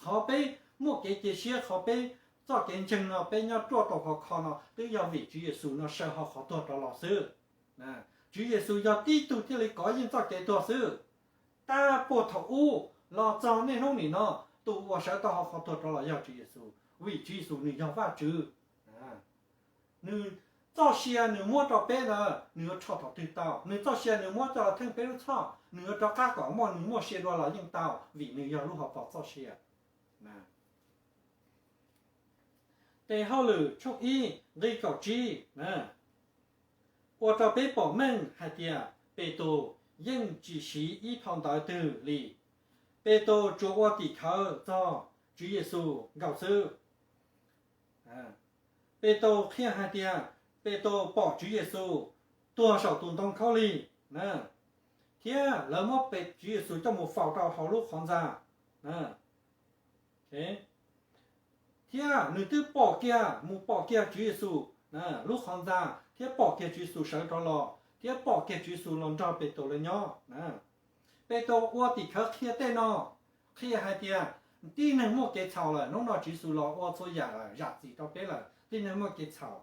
Qhov peb muaj kev cia siab, qhov peb txoj kev ntseeg no peb nyob ruaj tau khov kho no twb yog vim Tswv Yexus no sawv hauv qhov tuag rov los xwb. Tswv Yexus yog tib tug thiaj li kov yeej txoj kev tuag xwb. Tab puag thaum ub los txog niaj hnub nim no, tus uas sawv tau hauv qhov tuag rov los yog Tswv Yexus, vim Tswv Yexus nws yog Vajtswv. Nws txoj sia nws muab rau peb ntawd nws yuav rho thaum twg tau? Nws txoj sia nws muab coj los theej peb lub txhoj, nws yuav rov qab kom muaj, nws muaj sia dua los yeej tau, vim nws yog lub hauv paus txoj sia. Tes Hauj Lwm tshooj ib nqi kaum tsib ua rau peb pom meej hais tias Petus yeej tsis siv ib phau ntawv twg li. Petus tsuas ua tim khawv txog Tswv Yexus nkaus xwb. Petus qhia hais tias Petus pom Tswv Yexus tuag saum tus ntoo khaub lig, thiab lawv muab Tswv Yexus coj mus faus rau hauv lub qhov ntxa, thiab nws twb pom kiag, mus pom kiag Tswv Yexus lub qhov ntxa, thiab pom kiag Tswv Yexus sawv rov los, thiab pom kiag Tswv Yexus los nrog Petus lawv nyob. Petus ua tim khawv qhia tej no, qhia hais tias tib neeg muaj kev txhaum lawm, hnub no Tswv Yexus los ua txhua yam lawm, zam txim rau peb lawm, tib neeg muaj kev txhaum,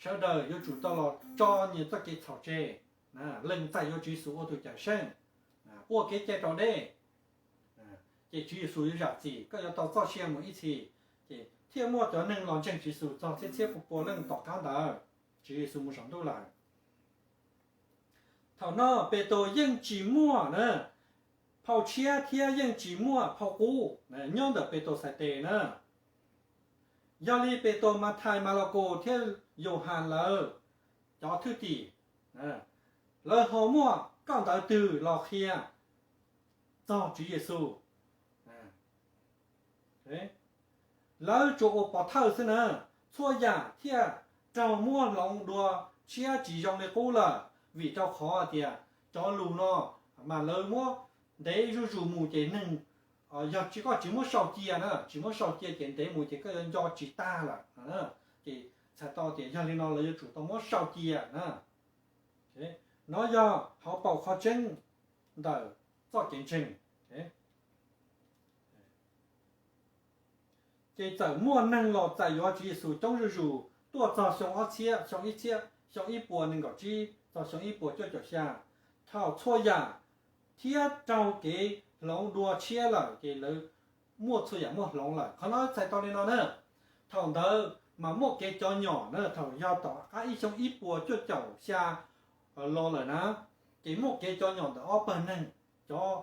sawv daws yuav tsum tau los tso nyias txoj kev txhaum tseg, lees txais yuav Tswv Yexus ua tus cawm seej, ua kev cai raus dej, ces Tswv Yexus yuav zam txim, koj yuav tau txoj sia mus ib txhis. Ces thiaj muaj cov neeg los ntseeg Tswv Yexus txog txhiab txhiab pua pua leej tom qab ntawd, Tswv Yexus mus saum ntuj lawm. Thaum no Petus yeej tsis muaj na phau tshiab thiab yeej tsis muaj phau qub nyob ntawm Petus xais tes na. Yog li Petus, Mathais, Malakaus thiab Yauhas lawv cov thwj tim, lawv ho muaj kauj ntawv twg los qhia txog Tswv Yexus? Lawv tsuas ua pov thawj xwb na, txhua yam thiaj raug muab hloov dua tshiab tsis zoo li qub lawm, vim rau qhov tias cov lus no mas lawv muab ntev zuj zus mus ces neeg, yog tsis, koj tsis muab sau cia na, tsis muab sau cia ces ntev mus ces koj yuav nco tsis tag lawm. Ces txhais tau tias yog li no lawv yuav tsum tau muab sau cia na. No yog hauv paus qhov tseeb ntawm txoj kev ntseeg. Ces txawm muaj neeg los txais yuav Tswv Yexus coob zuj zus tuaj txog xyoo ob txhiab, xyoo ib txhiab, xyoo ib puas nees nkaum tsib txog xyoo ib puas cuaj caum xya, thaum txhua yam thiab raug kev hloov dua tshiab lawm ces lawv muaj txhua yam muab hloov lawm. Qhov no txhais tau li no na, thaum ntawd mas muaj kev cov nyom na, thaum yog tom qab ib xyoo ib puas cuaj caum xya los lawm na, ces muaj kev cov nyom ntawm ob pawg neeg, cov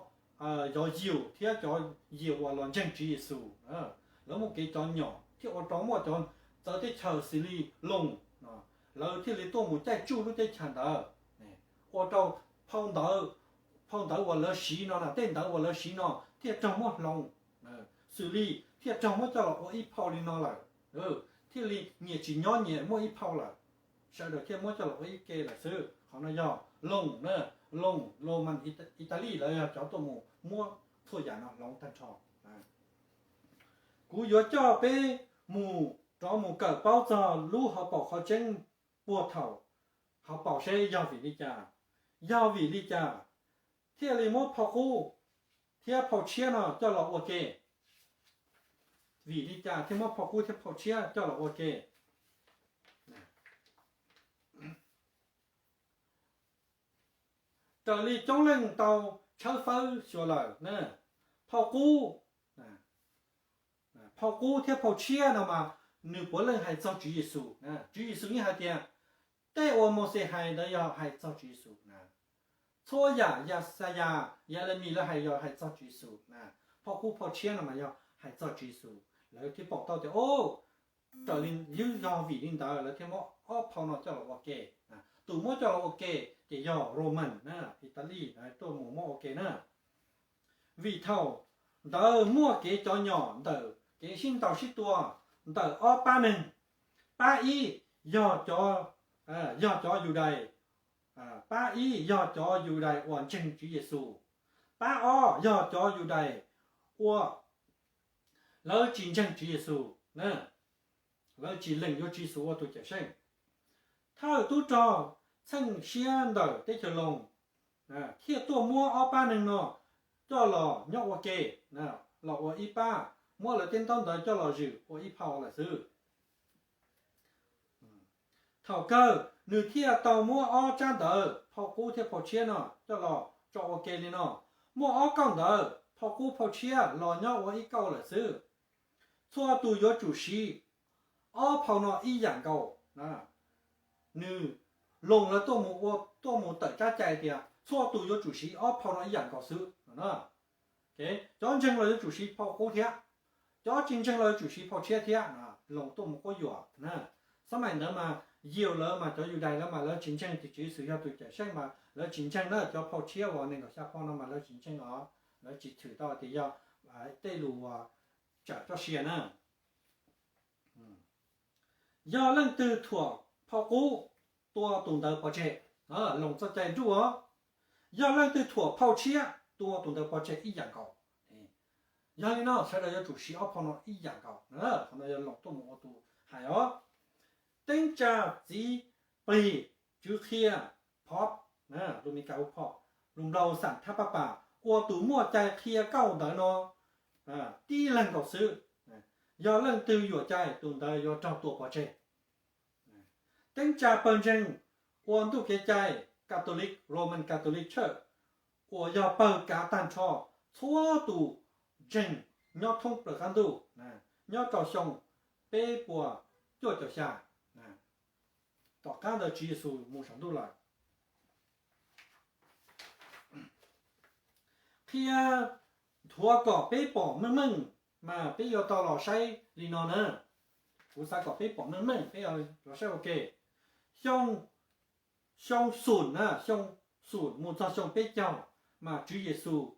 yog Yius thiab cov Yius uas los ntseeg Tswv Yexus, lawv muaj kev cov nyom thiaj ua rau muaj cov txawv teb chaws xws li Loos, lawv thiaj li tuaj mus caij tsuj lub teb chaws ntawd, ua rau phau ntawv, phau ntawv uas lawv siv no na, tej ntawv uas lawv siv no thiaj raug muab hloov, xws li thiaj raug muab coj los ua ib phau li no lawm, thiaj li nyias tsis nyob nyias muaj ib phau lawm, sawv daws thiaj muab coj los ua ib ke lawm xwb. Qhov no yog Loos na, Loos, Loos mas Italis lawv yog cov tuaj mus muab txhua yam no hloov tag nrho. Kuv yuav coj peb mus rov mus kawm paub txog lub hauv paus qhov tseeb puag thaum hauv paus seb yog vim li cas, yog vim li cas thiaj li muab phau qub thiab phau tshiab no coj los ua ke. Vim li cas thiaj muab phau qub thiab phau tshiab coj los ua ke? Raws li coob leej tau tshawb fawb xyuas lawm, phau qub, phau qub thiab phau tshiab no mas nws puav leej hais txog Tswv Yexus. Tswv Yexus yeej hais tias tej uas Mauxes hais ntawd yog hais txog Tswv Yexus na. Txhua yam Yaxayas, Yelemis lawv hais yog hais txog Tswv Yexus na. phauj qub phauj tshiab no mas yog hais txog Tswv Yexus, lawv thiaj pom tau tias o, raws li, yog vim li ntawd lawv thiaj muab ob phau no coj los ua ke. Tus muab coj los ua ke ces yog Roman na, Itali tuaj mus muab ua ke na. Vim thaum ntawd muaj kev cov nyom ntawm kev sib ntaus sib tua ntawm ob pab neeg. Pab ib yog cov, yog cov Yudais, pab ib yog cov Yudais uas ntseeg Tswv Yexus, pab ob yog cov Yudais ua, lawv tsis ntseeg Tswv Yexus, lawv tsis lees yuav Tswv Yexus ua tus cawm seej. Thawj tub rog txheej siab ntawm teb chaws Loos thiaj tuaj muab ob pab neeg no coj los nyob ua ke, los ua ib pab, muab lawv tej ntaub ntawv coj los zwm ua ib phau lawm xwb. Thaum kawg nws thiaj tau muab ob tsab ntawv phau qub thiab phau tshiab no coj los tso ua ke li no: muaj ob kauj ntawv phau qub phau tshiab los nyob ua ib kauj lawm xwb. Txhua tus yuav tsum siv ob phau no ib yam nkaus. Nws, Loos lawv tuaj mus ua, tuaj mus tawm tsab cai tias txhua tus yuav tsum siv ob phau no ib yam nkaus xwb. Cov ntseeg los yuav tsum siv phau qub thiab, cov tsis ntseeg los yuav tsum siv phau tshiab thiab. Loos tuaj mus quab yuam na. Xab maim ntawd mas Yus lawv mas cov Yudais lawv mas lawv tsis ntseeg tias Tswv Yexus yog tus cawm seej mas lawv tsis ntseeg na. Cov phau tshiab uas nees nkaum xya phau no mas lawv tsis ntseeg os, lawv tsis txhwm tau tias yog tej lus uas tsawm txoj sia na. Yog leej twg thuam phau qub, tua tus ntawd pov tseg. Loos txoj cai nruj os. Yog leej twg thuam phau tshiab, tua tus ntawd pov tseg ib yam nkaus. Yog li no sawv daws yuav tsum siv ob phau no ib yam nkaus. Qhov no yog Loos tuaj mus ua tus hais os. Teeb tsa txiv plig Tswv Qhia, phov, lus Meskas hu phom, lus Nplog xam thab pab pas, ua tus muaj cai qhia kauj ntawv no tib leeg nkaus xwb. Yog leej twg yuam cai, tus ntawd yuav raug tua pov tseg. Teeb tsa pawg ntseeg ua ntuj kev cai Catholic, Roman Catholic Church, uas yog pawg kav tag nrho txhua tus ntseeg nyob thoob plaws qab ntuj, nyob rau xyoo peb puas cuaj caum xya, tom qab ntawd Tswv Yexus mus saum ntuj lawm. Qhia nthuav kom peb pom meej meej, mas peb yuav tau los saib li no na. Kuv xav kom peb pom meej meej, peb los saib ua ke. Xyoo, xyoo xum na, xyoo xum mus txog xyoo peb caug, mas Tswv Yexus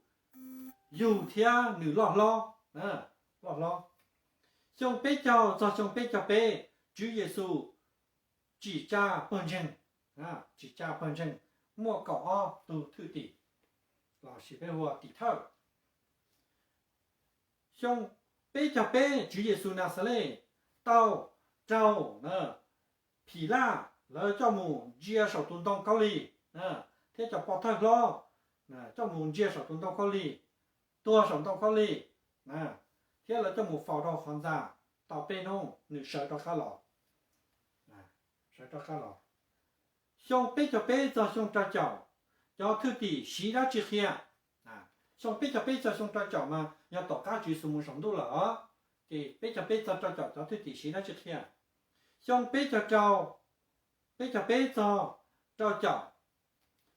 yug thiab nws loj hlob, loj hlob. Xyoo peb caug txog xyoo peb caug peb, Tswv Yexus tsim tsa pawg ntseeg, tsim tsa pawg ntseeg, muaj kaum ob tug thwj tim, los sis peb hu ua tim thawj. Xyoo peb caug peb Tswv Yexus Naxales tau raug Philaj lawv coj mus ntsia saum tus ntoo khaub lig, thiab cov pov thawj hlob coj mus ntsia saum tus ntoo khaub lig, tuag saum ntoo khaub lig, thiab lawv coj mus faus rau qhov ntxa tau peb hnub nws sawv rov qab los. Sawv rov qab los. Xyoo peb caug peb txog xyoo rau caum, cov thwj tim siv dab tsi qhia? Xyoo peb caug peb txog xyoo rau caum mas yog tom qab Tswv Yexus mus saum ntuj lawm os. Ces peb caug peb txog rau caum cov thwj tim siv dab tsi qhia? Xyoo peb caug rau, peb caug peb txog rau caum,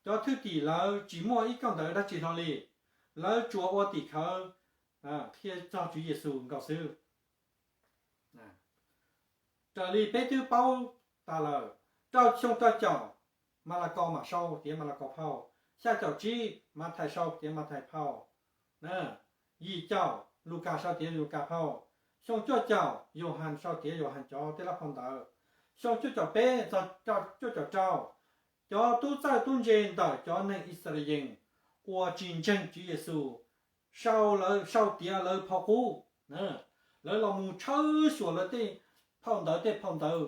cov thwj tim lawv tsis muaj ib kauj ntawv dab tsi hlo li, lawv tsuas ua tim khawv qhia txog Tswv Yexus nkaus xwb. Raws li peb twb paub tas lawm, rau xyoo rau caum Malakos mam sau tiav Malakos phau, xya caum tsib Mathais sau tiav Mathais phau, yim caum Lukas sau tiav Lukas phau, xyoo cuaj caum Yauhas sau tiav Yauhas cov tej lab phau ntawv, xyoo cuaj caum peb txog cuaj caum rau, cov tub txawj tub ntse ntawm cov neeg Yixalayees uas tsis ntseeg Tswv Yexus sau, sau tiav lawv phau qub. Lawv los mus tshawb xyuas lawv tej phau ntawv tej phau ntawv,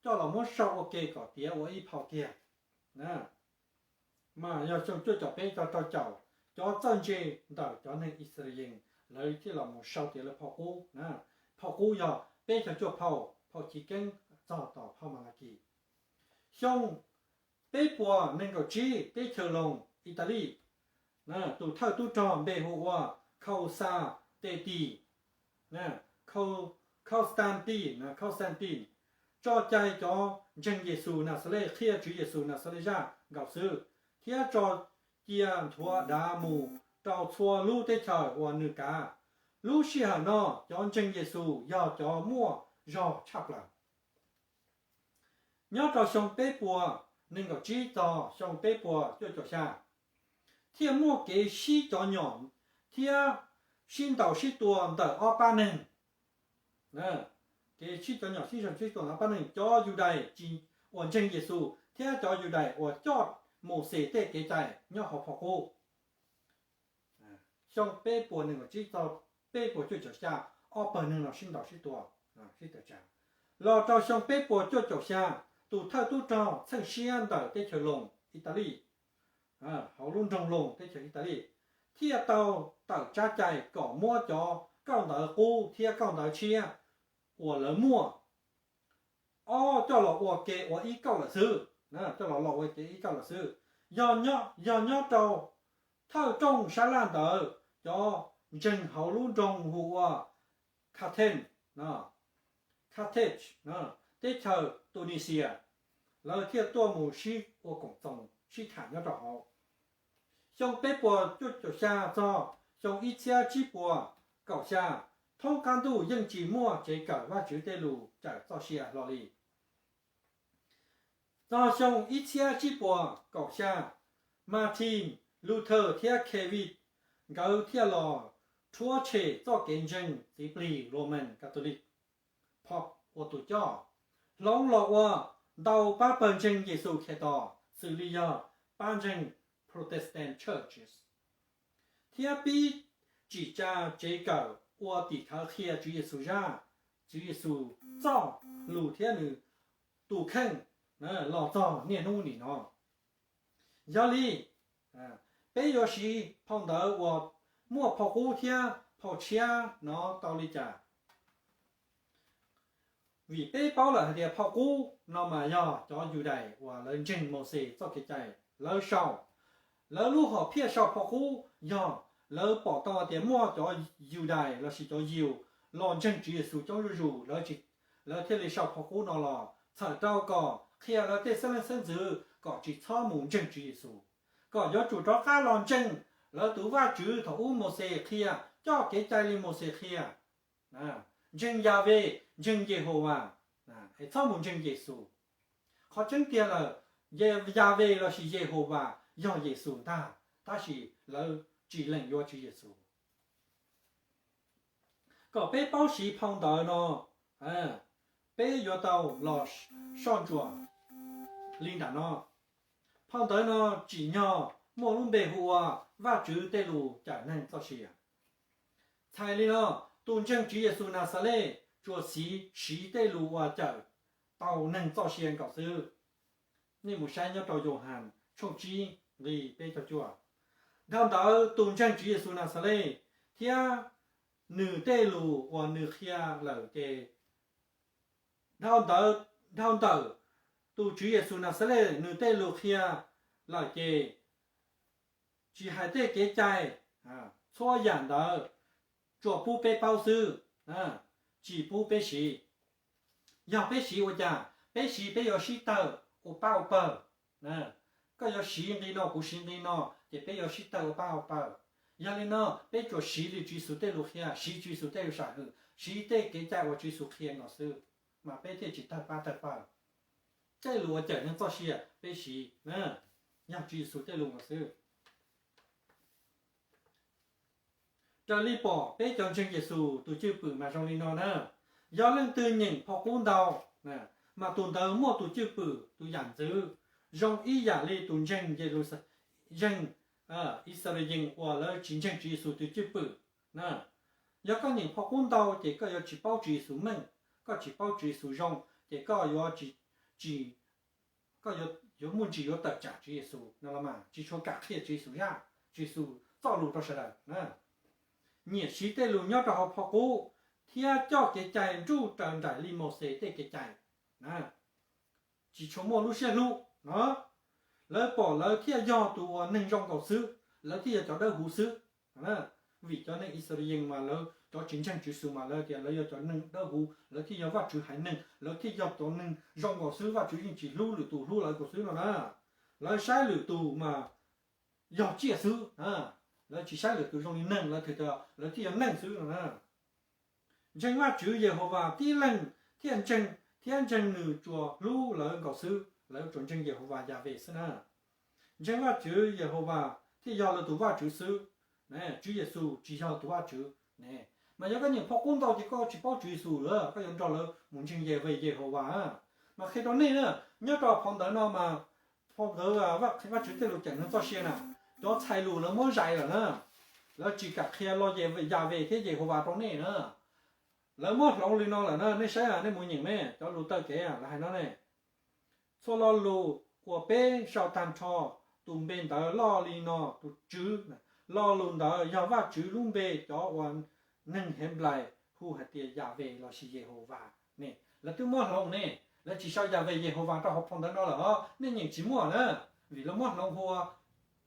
coj los muab sau ua ke kom tiav ua ib phau kiag. Mas yog xyoo cuaj caum peb txog rau caum, cov txawj ntse ntawm cov neeg Yixalayees lawv thiaj los mus sau tiav lawv phau qub. Phau qub yog peb caug cuaj phau, phau chiv keeb txog tom phau Malakis. Xyoo peb puas nees nkaum tsib, teb chaws Loos, Itali, tus thawj tub rog npe hu ua Khauxatetis, Khauxtanti, Khauxtanti, tso cai cov ntseeg Yexus Naxales, qhia Tswv Yexus Naxales zaj nkaus xwb, thiab tso cia nthuav dav mus rau txhua lub teb chaws uas nws kav. Lub sij hawm no cov ntseeg Yexus yog cov muaj zog tshaj plaws. Nyob rau xyoo peb puas nees nkaum tsib txog xyoo peb puas cuaj caum xya, thiaj muaj kev sib cov nyom thiab sib ntaus sib tua ntawm ob pab neeg. Kev sib cov nyom sib ntaus sib tua ntawm ob pab neeg, cov Yudais tsis, uas ntseeg Yexus thiab cov Yudais uas coj Mauxes tej kev cai nyob hauv phau qub. Xyoo peb puas nees nkaum tsib txog peb puas cuaj caum xya, ob pawg neeg no sib ntaus sib tua, sib tawm tsam. Los rau xyoo peb puas cuaj caum xya, tus thawj tub rog txheej siab ntawm teb chaws Loos, Italis, hauv lub nroog Loos teb chaws Italis, thiaj tau tawm tsab cai kom muab cov kauj ntawv qub thiab kauj ntawv tshiab uas lawv muaj ob coj los ua ke ua ib kauj lawm xwb. Coj los los ua ke ib kauj lawm xwb. Yog nyob, yog nyob rau thawj rooj sab laj ntawd, cov ntseeg hauv lub nroog hu ua Carthage, Carthage, teb chaws Tunisia, lawv thiaj tuaj mus sib ua koom txoos sib tham nyob rau hauv. Xyoo peb puas cuaj caum xya txog xyoo ib txhiab tsib puas kaum xya, thoob qab ntuj yeej tsis muaj tsev kawm Vajtswv tej lus cawm txoj sia hlo li. Txog xyoo ib txhiab tsib puas kaum xya, Martin Luther thiab Calvin nkawd thiaj los rhuav tshem txoj kev ntseeg txiv plig Roman Catholic, Pope ua tus coj, hloov los ua ntau pab pawg ntseeg Yexus Khetos xws li yog pab ntseeg Protestant Churches, thiab pib tsim tsa tsev kawm ua tim khawv qhia Tswv Yexus zaj, Tswv Yexus txoj lus thiab nws tus kheej los txog niaj hnub nim no. Yog li, peb yuav siv phau ntawv uas muaj phau qub thiab phau tshiab no tau li cas? Vim peb paub lawm hais tias phau qub no mas yog cov Yudais uas lawv ntseeg Mauxes txoj kev cai lawv sau. Lawv lub hom phiaj sau phau qub yog lawv pom tau hais tias muaj cov Yudais lossis cov Yus los ntseeg Tswv Yexus coob zuj zus, lawv thiaj li sau phau qub no los txhawm rau kom qhia lawv tej xeeb leej xeeb ntxwv kom tsis txhob mus ntseeg Tswv Yexus, kom yuav tsum rov qab los ntseeg lawv tus Vajtswv thaum ub Mauxes qhia, coj kev cai li Mauxes qhia, ntseeg Yahweh, ntseeg Yehauvas, es txhob mus ntseeg Yexus. Qhov tseeb tiag lawm, Yahweh lossis Yehauvas yog Yexus ntag, tab sis lawv tsis lees yuav Tswv Yexus. Kom peb paub siv phau ntawv no, peb yuav tau los soj ntsuam li nram no. Phau ntawv no tsim nyog muaj lub npe hu ua Vajtswv tej lus cawm neeg txoj sia. Txhais li no, tus ntseeg Tswv Yexus Naxales tsuas siv, siv tej lus uas cawm tau neeg txoj sia nkaus xwb. Nej mus saib nyob rau Yauhas tshooj tsib nqi peb caug cuaj. Dhau ntawd tus ntseeg Tswv Yexus Naxales thiab nws tej lus uas nws qhia lawm ces, dhau ntawd, dhau ntawm tus Tswv Yexus Naxales nws tej lus qhia lawm ces, tsis hais tej kev cai, txhua yam ntawd tsuas pub peb paub xwb, tsis pub peb siv. Yog peb siv ua cas? Peb siv peb yuav sib tawg ua pab ua pawg. Koj yuav siv nqi no, kuv siv nqi no, ces peb yuav sib tawg ua pab ua pawg. Yog li no peb tsuas siv li Tswv Yexus tej lus qhia, siv Tswv Yexus tej lus sam hwm, siv tej kev cai uas Tswv Yexus qhia nkaus xwb, mas peb thiaj tsis tawg pab tawg pawg. Tej lus uas cawm neeg txoj sia peb siv, yog Tswv Yexus tej lus nkaus xwb. Raws li pom peb cov ntseeg Yexus tus cwj pwm mas zoo li no na. Yog leej twg nyeem phau qub ntau, mas tus ntawd muaj tus cwj pwm tus yam ntxwv zoo ib yam li tus ntseeg Yexus, ntseeg Yixalayees uas lawv tsis ntseeg Tswv Yexus tus cwj pwm. Yog koj nyeem phau qub ntau ces koj yuav tsis paub Tswv Yexus meej, koj tsis paub Tswv Yexus zoo, ces koj yuav tsis, koj yuav muaj ntsis yuav tawm tsam Tswv Yexus no los mas tsis tshua kam qhia Tswv Yexus zaj, Tswv Yexus txoj lus rau sawv daws. Nyiam siv tej lus nyob rau hauv phau qub thiab coj kev cai nruj raws nraim li Mauxes tej kev cai, tsis tshua muaj lub siab hlub no. Lawv pom lawv thiaj yog tus uas neeg zoo nkaus xwb, lawv thiaj yog cov dawb huv xwb. Vim cov neeg Yixalayees mas lawv cov tsis ntseeg Tswv Yexus mas lawv tias lawv yog cov neeg dawb huv, lawv thiaj yog Vajtswv haiv neeg, lawv thiaj yog cov neeg zoo nkaus xwb, Vajtswv yeej tsis hlub lwm tus, hlub lawv nkaus xwb no na. Lawv saib lwm tus mas yog tsiaj xwb. Lawv tsis saib lwm tus zoo li neeg, lawv thiaj tias lawv thiaj yog neeg xwb no na. Ntseeg Vajtswv Yehauvas tib leeg thiaj ntseeg, thiab ntseeg nws tsuas hlub lawv nkaus xwb, lawv tsuas ntseeg Yehauvas Yahweh xwb na. Ntseeg Vajtswv Yehauvas thiaj yog lawv tus Vajtswv xwb. Tswv Yexus tsis yog tus Vajtswv ne. Mas yog koj nyeem phau qub ntau ces koj tsis paub Tswv Yexus lawm, koj yuav nrog lawv mus ntseeg Yahweh Yehauvas. Mas qhia rau nej na, nyob rau phau ntawv no mas, phau ntawv Vajtswv tej lus ceem neeg txoj sia na, cov txhais lus lawv muab zais lawm na. Lawv tsis kam qhia lo Yahweh thiab Yehauvas rau nej na. Lawv muab hloov li no lawm na, nej saib, nej mus nyeem ne, cov lus taw kev lawv hais no ne. Txhua lo lus uas peb sau tag nrho, tus npe ntawd loj li no, tus Tswv. Lo lus ntawd yog Vajtswv lub npe, cov uas neeg Henplais hu hais tias Yahweh lossis Yehauvas ne. Lawv twb muab hloov ne, lawv tsis sau Yahweh Yehauvas rau hauv phau ntawv no lawm os, nej nyeem tsis muaj na, vim lawv muab hloov hu ua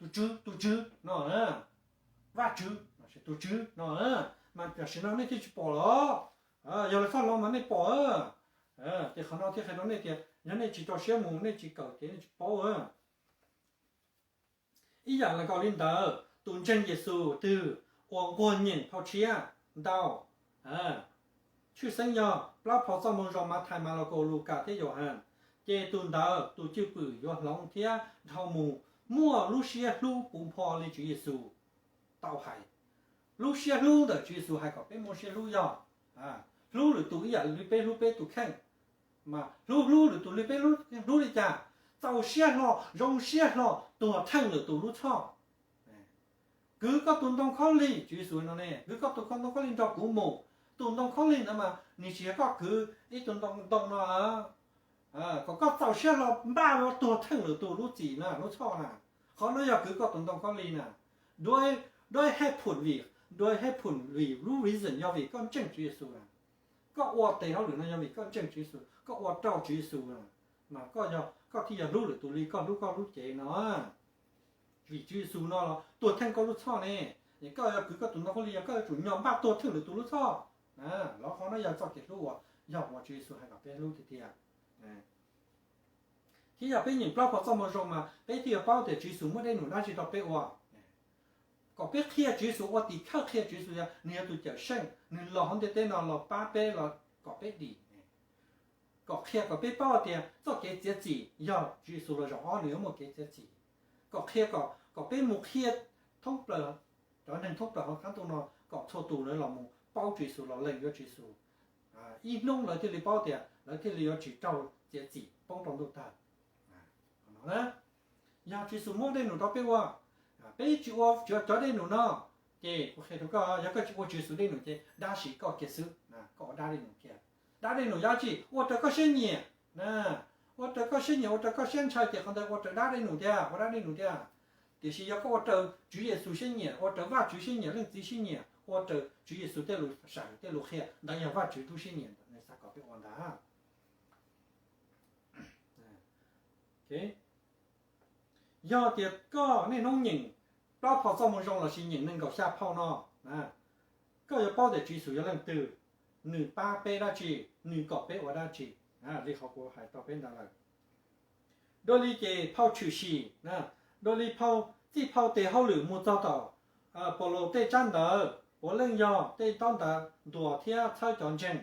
tus Tswv, tus Tswv no, Vajtswv, tus Tswv no. Mas tam sim no nej thiaj tsis pom los? Yog lawv txhob hloov mas nej pom. Ces qhov no thiaj qhia rau nej tias yog nej tsis rau siab mus, nej tsis kawm ces nej tsis paub. Ib yam li nkaus li ntawd, tus ntseeg Yexus twg uas nquag nyeem phau tshiab ntau, tshwj xeeb yog plaub phau Txojmoo Zoo Mathais, Malakaus, Lukas thiab Yauhas, ces tus ntawd tus cwj pwm yuav hloov thiab dhau mus muaj lub siab hlub puv npo li Tswv Yexus tau hais. Lub siab hlub ntawm Tswv Yexus hais kom peb muaj siab hlub yog hlub lwm tus ib yam li peb hlub peb tus kheej. Mas hlub hlub lwm tus li peb hlub li cas? Txaus siab hlo, zoo siab hlo, tuag theej lwm tus lub txhoj. Kwv koj tus ntoo khaub lig, Tswv Yexus no ne, kwv koj tus ntoo khaub lig nrog kuv mus. Tus ntoo khaub lig ntawd mas nws tsis yog koj kwv ib tug ntoo no, kom koj txaus siab hlo npaj tuag theej lwm tus lub txim na, lub txhoj na. Qhov no yog kwv koj tus ntoo khaub lig na. Do I have phum vim, do I have phum vim lub reason yog vim koj ntseeg Tswv Yexus na. Koj ua tes hauj lwm no yog vim koj ntseeg Tswv Yexus, koj ua rau Tswv Yexus na. Mas koj yog, koj thiaj yog hlub lwm tus li koj hlub koj lub cev no. Vim Tswv Yexus no los tuag theej koj lub txhoj ne. Es koj yog kwv koj tus ntoo khaub lig, yog koj yuav tsum nyob npaj tuag theej lwm tus lub txhoj. Los qhov no yog txoj kev hlub uas yog uas Tswv Yexus hais kom peb hlub tiag tiag. Thiab yog peb nyeem plaub phau Txojmoo Zoo mas peb thiaj yuav paub tias Tswv Yexus muab dej num dab tsi rau peb ua. Kom peb qhia Tswv Yexus, ua tim khawv qhia Tswv Yexus, yog nws yog tus cawm seej, nws los hauv ntiaj teb no los pab peb, los kom peb dim. Kom qhia kom peb paub tias txoj kev txiav txim yog Tswv Yexus los zaum ob nws yuav muaj kev txiav txim. Kom qhia kom, kom peb mus qhia thoob plaws, cov neeg thoob plaws hauv qab ntuj no kom txhua tus lawv los mus paub Tswv Yexus, los lees yuav Tswv Yexus. Ib hnub lawv thiaj li paub tias lawv thiaj li yuav tsis raug txiav txim poob rau ntuj tawg. Yog Tswv Yexus muab dej num rau peb ua, peb tsis ua cov dej num no, ces kuv qhia rau koj, yog koj tsis ua Tswv Yexus dej num ces dab sis koj kiag xwb, koj ua dab dej num kiag. Dab dej num yog dab tsi? Ua raws koj siab nyiam, ua raws koj siab nyiam, ua raws koj siab ntshaw ces qhov ntawd ua raws dab dej num tiag, ua dab dej num tiag. Tiam sis yog koj ua raws Tswv Yexus siab nyiam, ua raws Vajtswv siab nyiam, Leej Txiv siab nyiam, ua raws Tswv Yexus tej lus sam, tej lus qhia, ntawd yog Vajtswv lub siab nyiam ntawd xav kom peb ua ntag. Yog tias koj niaj hnub nyeem plaub phau Txojmoo Zoo lossis nyeem nees nkaum xya phau no, koj yuav paub tias Tswv Yexus yog leej twg, nws pab peb dab tsi, nws kom peb ua dab tsi, li qhov kuv hais rau peb ntawd lawm. Dua li ces phau tshwm sim, dua li phau, txij phau tes hauj lwm mus txog tom Paulus tej tsab ntawv puav leej yog tej ntaub ntawv ntuas thiab txhawb cov ntseeg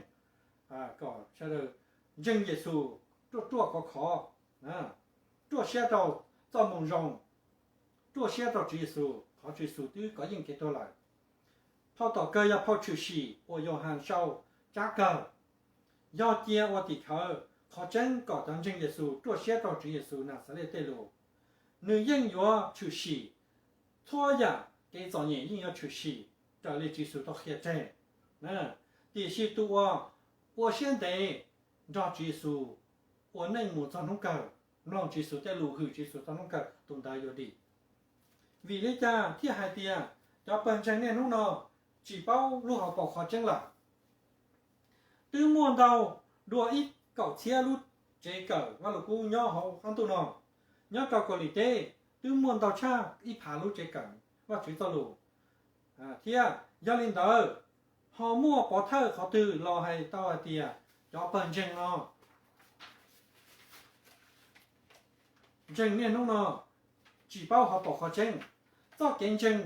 kom sawv daws ntseeg Yexus ruaj ruaj khov khov, ruaj siab rau Txojmoo Zoo, ruaj siab rau Tswv Yexus, qhov Tswv Yexus twb kov yeej kev tuag lawm. Phau tom kawg yog phau tshwm sim uas Yauhas sau tsab kawg, yog cia ua tim khawv qhov tseeb kom cov ntseeg Yexus ruaj siab rau Tswv Yexus Naxales tej lus. Nws yeej yuav tshwm sim, txhua yam kev txom nyem yeej yuav tshwm sim raws li Tswv Yexus tau qhia tseg. Tiam sis tus uas ua siab ntev nrog Tswv Yexus ua neej mus txog hnub kawg, mloog Tswv Yexus tej lus, hwm Tswv Yexus txog hnub kawg, tus ntawd yuav dim. Vim li cas thiaj hais tias cov pawg ntseeg niaj hnub no tsis paub lub hauv paus qhov tseeb lawm? Twb muaj ntau dua ib kaum txhiab lub tsev kawm Vaj Lug Kub nyob hauv qab ntuj no. Nyob rau Kaus Lim teb twb muaj ntau tshaj ib phav lub tsev kawm Vajtswv txoj lus. Thiab yog li ntawd, ho muaj pov thawj qhov twg los hais tau hais tias cov pawg ntseeg no, ntseeg niaj hnub no tsis paub hauv paus qhov tseeb? Txoj kev ntseeg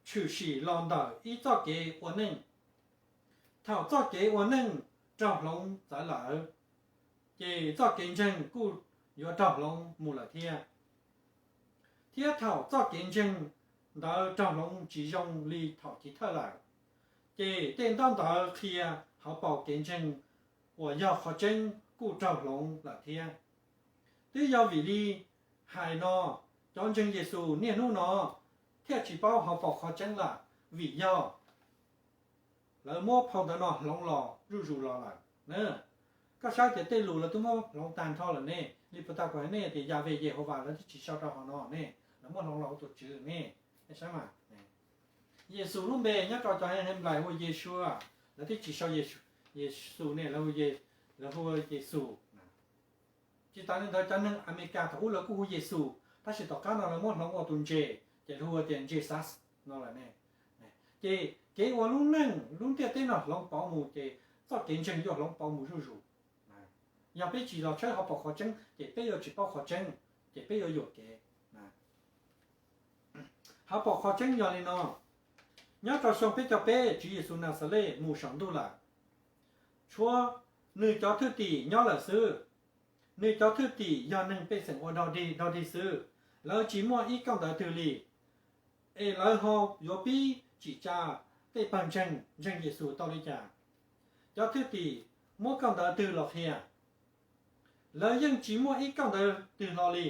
tshwm sim los ntawm ib txoj kev ua neej. Thaum txoj kev ua neej raug hloov txawv lawm, ces txoj kev ntseeg kuj yuav raug hloov mus lawm thiab. Thiab thaum txoj kev ntseeg ntawd raug hloov tsis zoo li thaum chiv thawj lawm, ces tej ntaub ntawv qhia hauv paus kev ntseeg uas yog qhov tseeb kuj raug hloov lawm thiab. Twb yog vim li hais no, cov ntseeg Yexus niaj hnub no thiaj tsis paub hauv paus qhov tseeb lawm, vim yog lawv muab phau ntawv no hloov los zuj zus los lawm. Koj saib tias tej lus lawv twb muab hloov tag nrho lawm ne, li puas tau kuv hais nej tias Yas Ves Yehauvas lawv twb tsis sau rau hauv no ne, lawv muab hloov los ua tus Tswv ne. Saib mas, Yexus lub npe nyob rau cov Henplais hu ua Yeshua, lawv twb tsis sau Yexus ne, lawv hu Yexus. Tsis tas li ntawd cov neeg Amelikas thaum ub lawv kuj hu Yexus, tab sis tom qab no lawv muab hloov ua tus Ntses ces lawv hu tias Ntsesas no lawm ne. Ces kev ua lub neej lub ntiaj teb no hloov pauv mus ces txoj kev ntseeg yuav hloov pauv mus zuj zus. Yog peb tsis los tshawb hauv paus qhov tseeb ces peb yuav tsis paub qhov tseeb, ces peb yuav yuam kev. Hauv paus qhov tseeb yog li no: nyob rau xyoo peb caug peb Tswv Yexus Naxales mus saum ntuj lawm, tshuav nws cov thwj tim nyob lawm xwb. Nws cov thwj tim yog neeg pej xeem ua dog dig dog dig xwb, lawv tsis muaj ib kauj ntawv twg li, es lawv ho yuav pib tsim tsa tej pawg ntseeg ntseeg Yexus tau li cas? Cov thwj tim muab kauj ntawv twg los qhia? Lawv yeej tsis muaj ib kauj ntawv twg hlo li.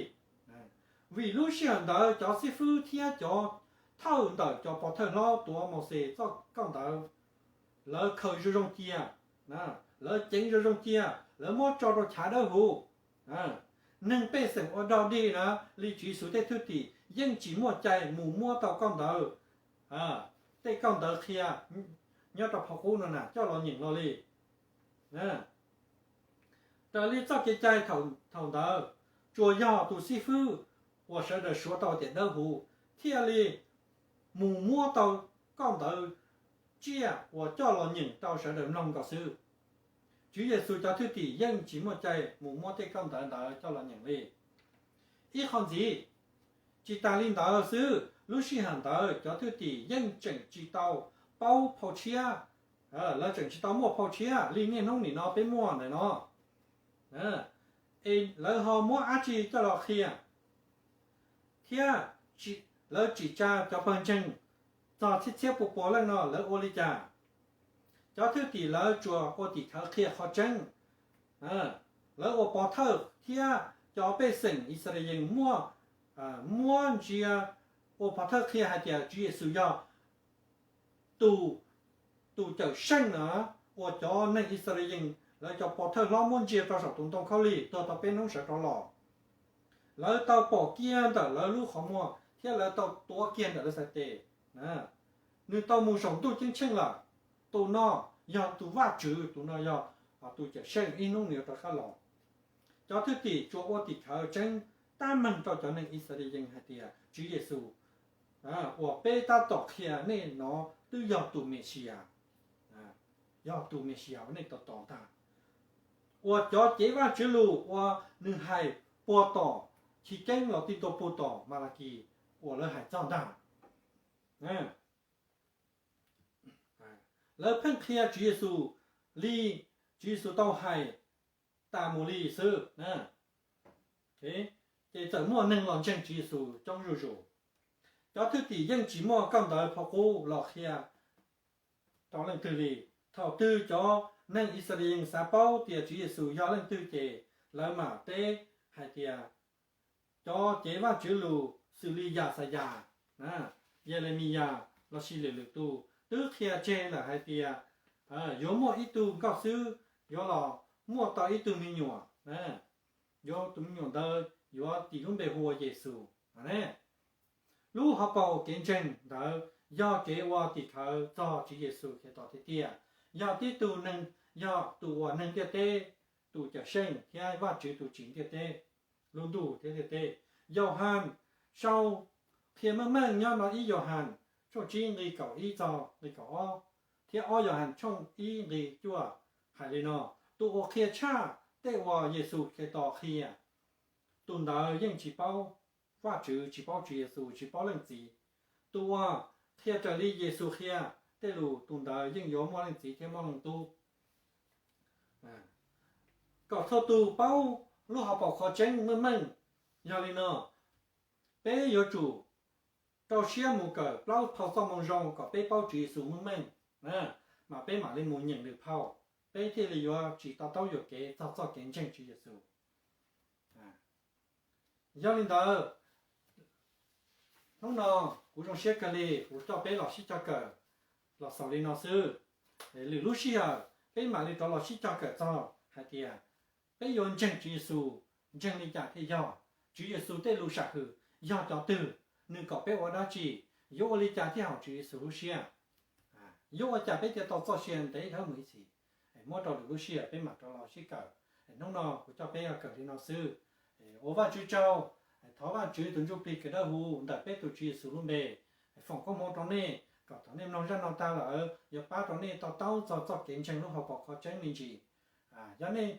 Vim lub sij hawm ntawd cov xib fwb thiab cov thawj ntawm cov pov thawj hlob tuav Mauxes txoj kauj ntawv, lawv khaws zoo zoo cia, lawv ceev zoo zoo cia, lawv muab tso rau chav dawb huv. Neeg pej xeem ua dog dig na, li Tswv Yexus tej thwj tim yeej tsis muaj cai mus muab tau kauj ntawv tej kauj ntawv qhia nyob rau phau qub no na coj los nyeem los li. Raws li txoj kev cai thaum ntawd, tsuas yog tus xib fwb uas sawv daws suav tau tias dawb huv thiaj li mus muab tau kauj ntawv tsiaj uas coj los nyeem rau sawv daws mloog nkaus xwb. Tswv Yexus cov thwj tim yeej tsis muaj cai mus muab tej kauj ntawv ntawd coj los nyeem li. Ib qho ntxiv, tsis tas li ntawd xwb, lub sij hawm ntawd cov thwj tim yeej tseem tsis tau paub phau tshiab, lawv tseem tsis tau muaj phau tshiab li niaj hnub nim no peb muaj ntawm no. Es lawv ho muab dab tsi coj los qhia? Thiab lawv tsim tsa cov pawg ntseeg txog txhiab txhiab pua pua leej no lawv ua li cas? Cov thwj tim lawv tsuas ua tim khawv qhia qhov tseeb. Lawv ua pov thawj thiab cov pej xeem Yixalayees muaj, muab ntsia ua pov thawj qhia hais tias Tswv Yexus yog tus, tus cawm seej na, uas cov neeg Yixalayees lawv cov pov thawj hlob muab ntsia rau saum tus ntoo khaub lig tuag tau peb hnub sawv rov los. Lawv tau pom kiag ntawm lawv lub qhov muag thiab lawv tau tuav kiag ntawm lawv xaiv tes. Nws tau mus saum ntuj ceeb tsheej lawm. Tus no yog tus Vajtswv, tus no yog tus cawm seej, ib hnub nws yuav rov qab los. Cov thwj tim tsuas ua tim khawv tseeb tab meeg rau cov neeg Yixalayees hais tias Tswv Yexus uas peb tab tom qhia nej no twb yog tus Mexiyas, yog tus Mexiyas uas nej tos tos ntag, uas cov cev Vajtswv lus uas nws hais puag tom chiv keeb los txij ntua puag tom Malakis uas lawv hais txog ntag. Lawv pheej qhia Tswv Yexus li Tswv Yexus tau hais tas mus li xwb. Ces txawm muaj neeg los ntseeg Tswv Yexus coob zuj zus. Cov thwj tim yeej tsis muaj kauj ntawv phau qub los qhia rau leej twg li. Thaum twg cov neeg Yixalayees xav paub tias Tswv Yexus yog leej twg ces lawv mam teb hais tias cov cev Vajtswv lus xws li Yaxayas, Yelemis lossis lwm lwm tus twb qhia tseg lawm hais tias yuav muaj ib tug nkauj xwb yuav los muaj tau ib tug me nyuam, yuav tus me nyuam ntawd yuav tis lub npe hu ua Yexus. Lub hauv paus kev ntseeg ntawd yog kev ua tim khawv txog Tswv Yexus Khetos tiag tiag, yog tib tug neeg, yog tus uas neeg ntiaj teb, tus cawm seej thiab Vajtswv tus tsim ntiaj teb, lub ntuj thiab ntiaj teb. Yauhas sau qhia meej meej nyob no ib Yauhas tshooj tsib nqi kaum ib txog nqi kaum ob, thiab ob Yauhas tshooj ib nqi cuaj hais li no: Tus uas qhia tshaj tej uas Yexus Khetos qhia, tus ntawd yeej tsis paub Vajtswv, tsis paub Tswv Yexus, tsis paub Leej Txiv. Tus uas thiaj raws li Yexus qhia, tej lus tus ntawd yeej yuav muaj leej txiv thiab muaj leej tub. Kom txhua tus paub lub hauv paus qhov tseeb meej meej. Yog li no, peb yuav tsum rau siab mus kawm plaub phau Txojmoo Zoo kom peb paub Tswv Yexus meej meej, mas peb mam li mus nyeem nws phau, peb thiaj li yuav tsis to taub yuam kev txog txoj kev ntseeg Tswv Yexus. Yog li ntawd, hnub no kuv zoo siab kawg li kuv coj peb los sib cog kawm los xaus li no xwb. Lwm lub sij hawm peb mam li rov los sib cog kawm txog hais tias peb yuav ntseeg Tswv Yexus, ntseeg li cas thiaj yog, Tswv Yexus tej lus sam hwm yog cov twg, nws kom peb ua dab tsi, yuav ua li cas thiaj haum Tswv Yexus lub siab, yuav ua cas peb thiaj tau txoj sia ntev dhawv mus ib txhis. Muab rau lwm lub sij hawm peb mam rov los sib kawm. Hnub no kuv coj peb kawm li no xwb. Ua Vajtswv tsaug. Thov Vajtswv tus Ntsuj Plig kawg dawb huv ntawm peb tus Tswv Yexus lub npe foom koob hmoov rau nej kom thaum nej mloog zaj no tag lawm yuav pab rau nej to taub txog txoj kev ntseeg lub hauv paus qhov tseeb me ntsis. Yog nej,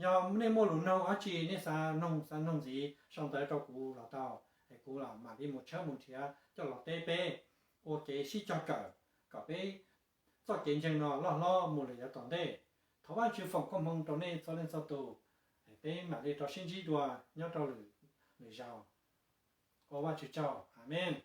yog nej muaj lus noog dab tsi nej xav noog xav noog ntxiv sau ntawv rau kuv los tau, es kuv mam li mus tshawb mus nrhiav coj los teb peb ua kev sib cog kawm kom peb txoj kev ntseeg no loj hlob mus lawm yav tom ntej. Thov Vajtswv foom koob hmoov rau nej txhua leej txhua tus. Peb mam li rov sib ntsib dua nyob rau lwm zaus. Ua Vajtswv tsaug. Amees.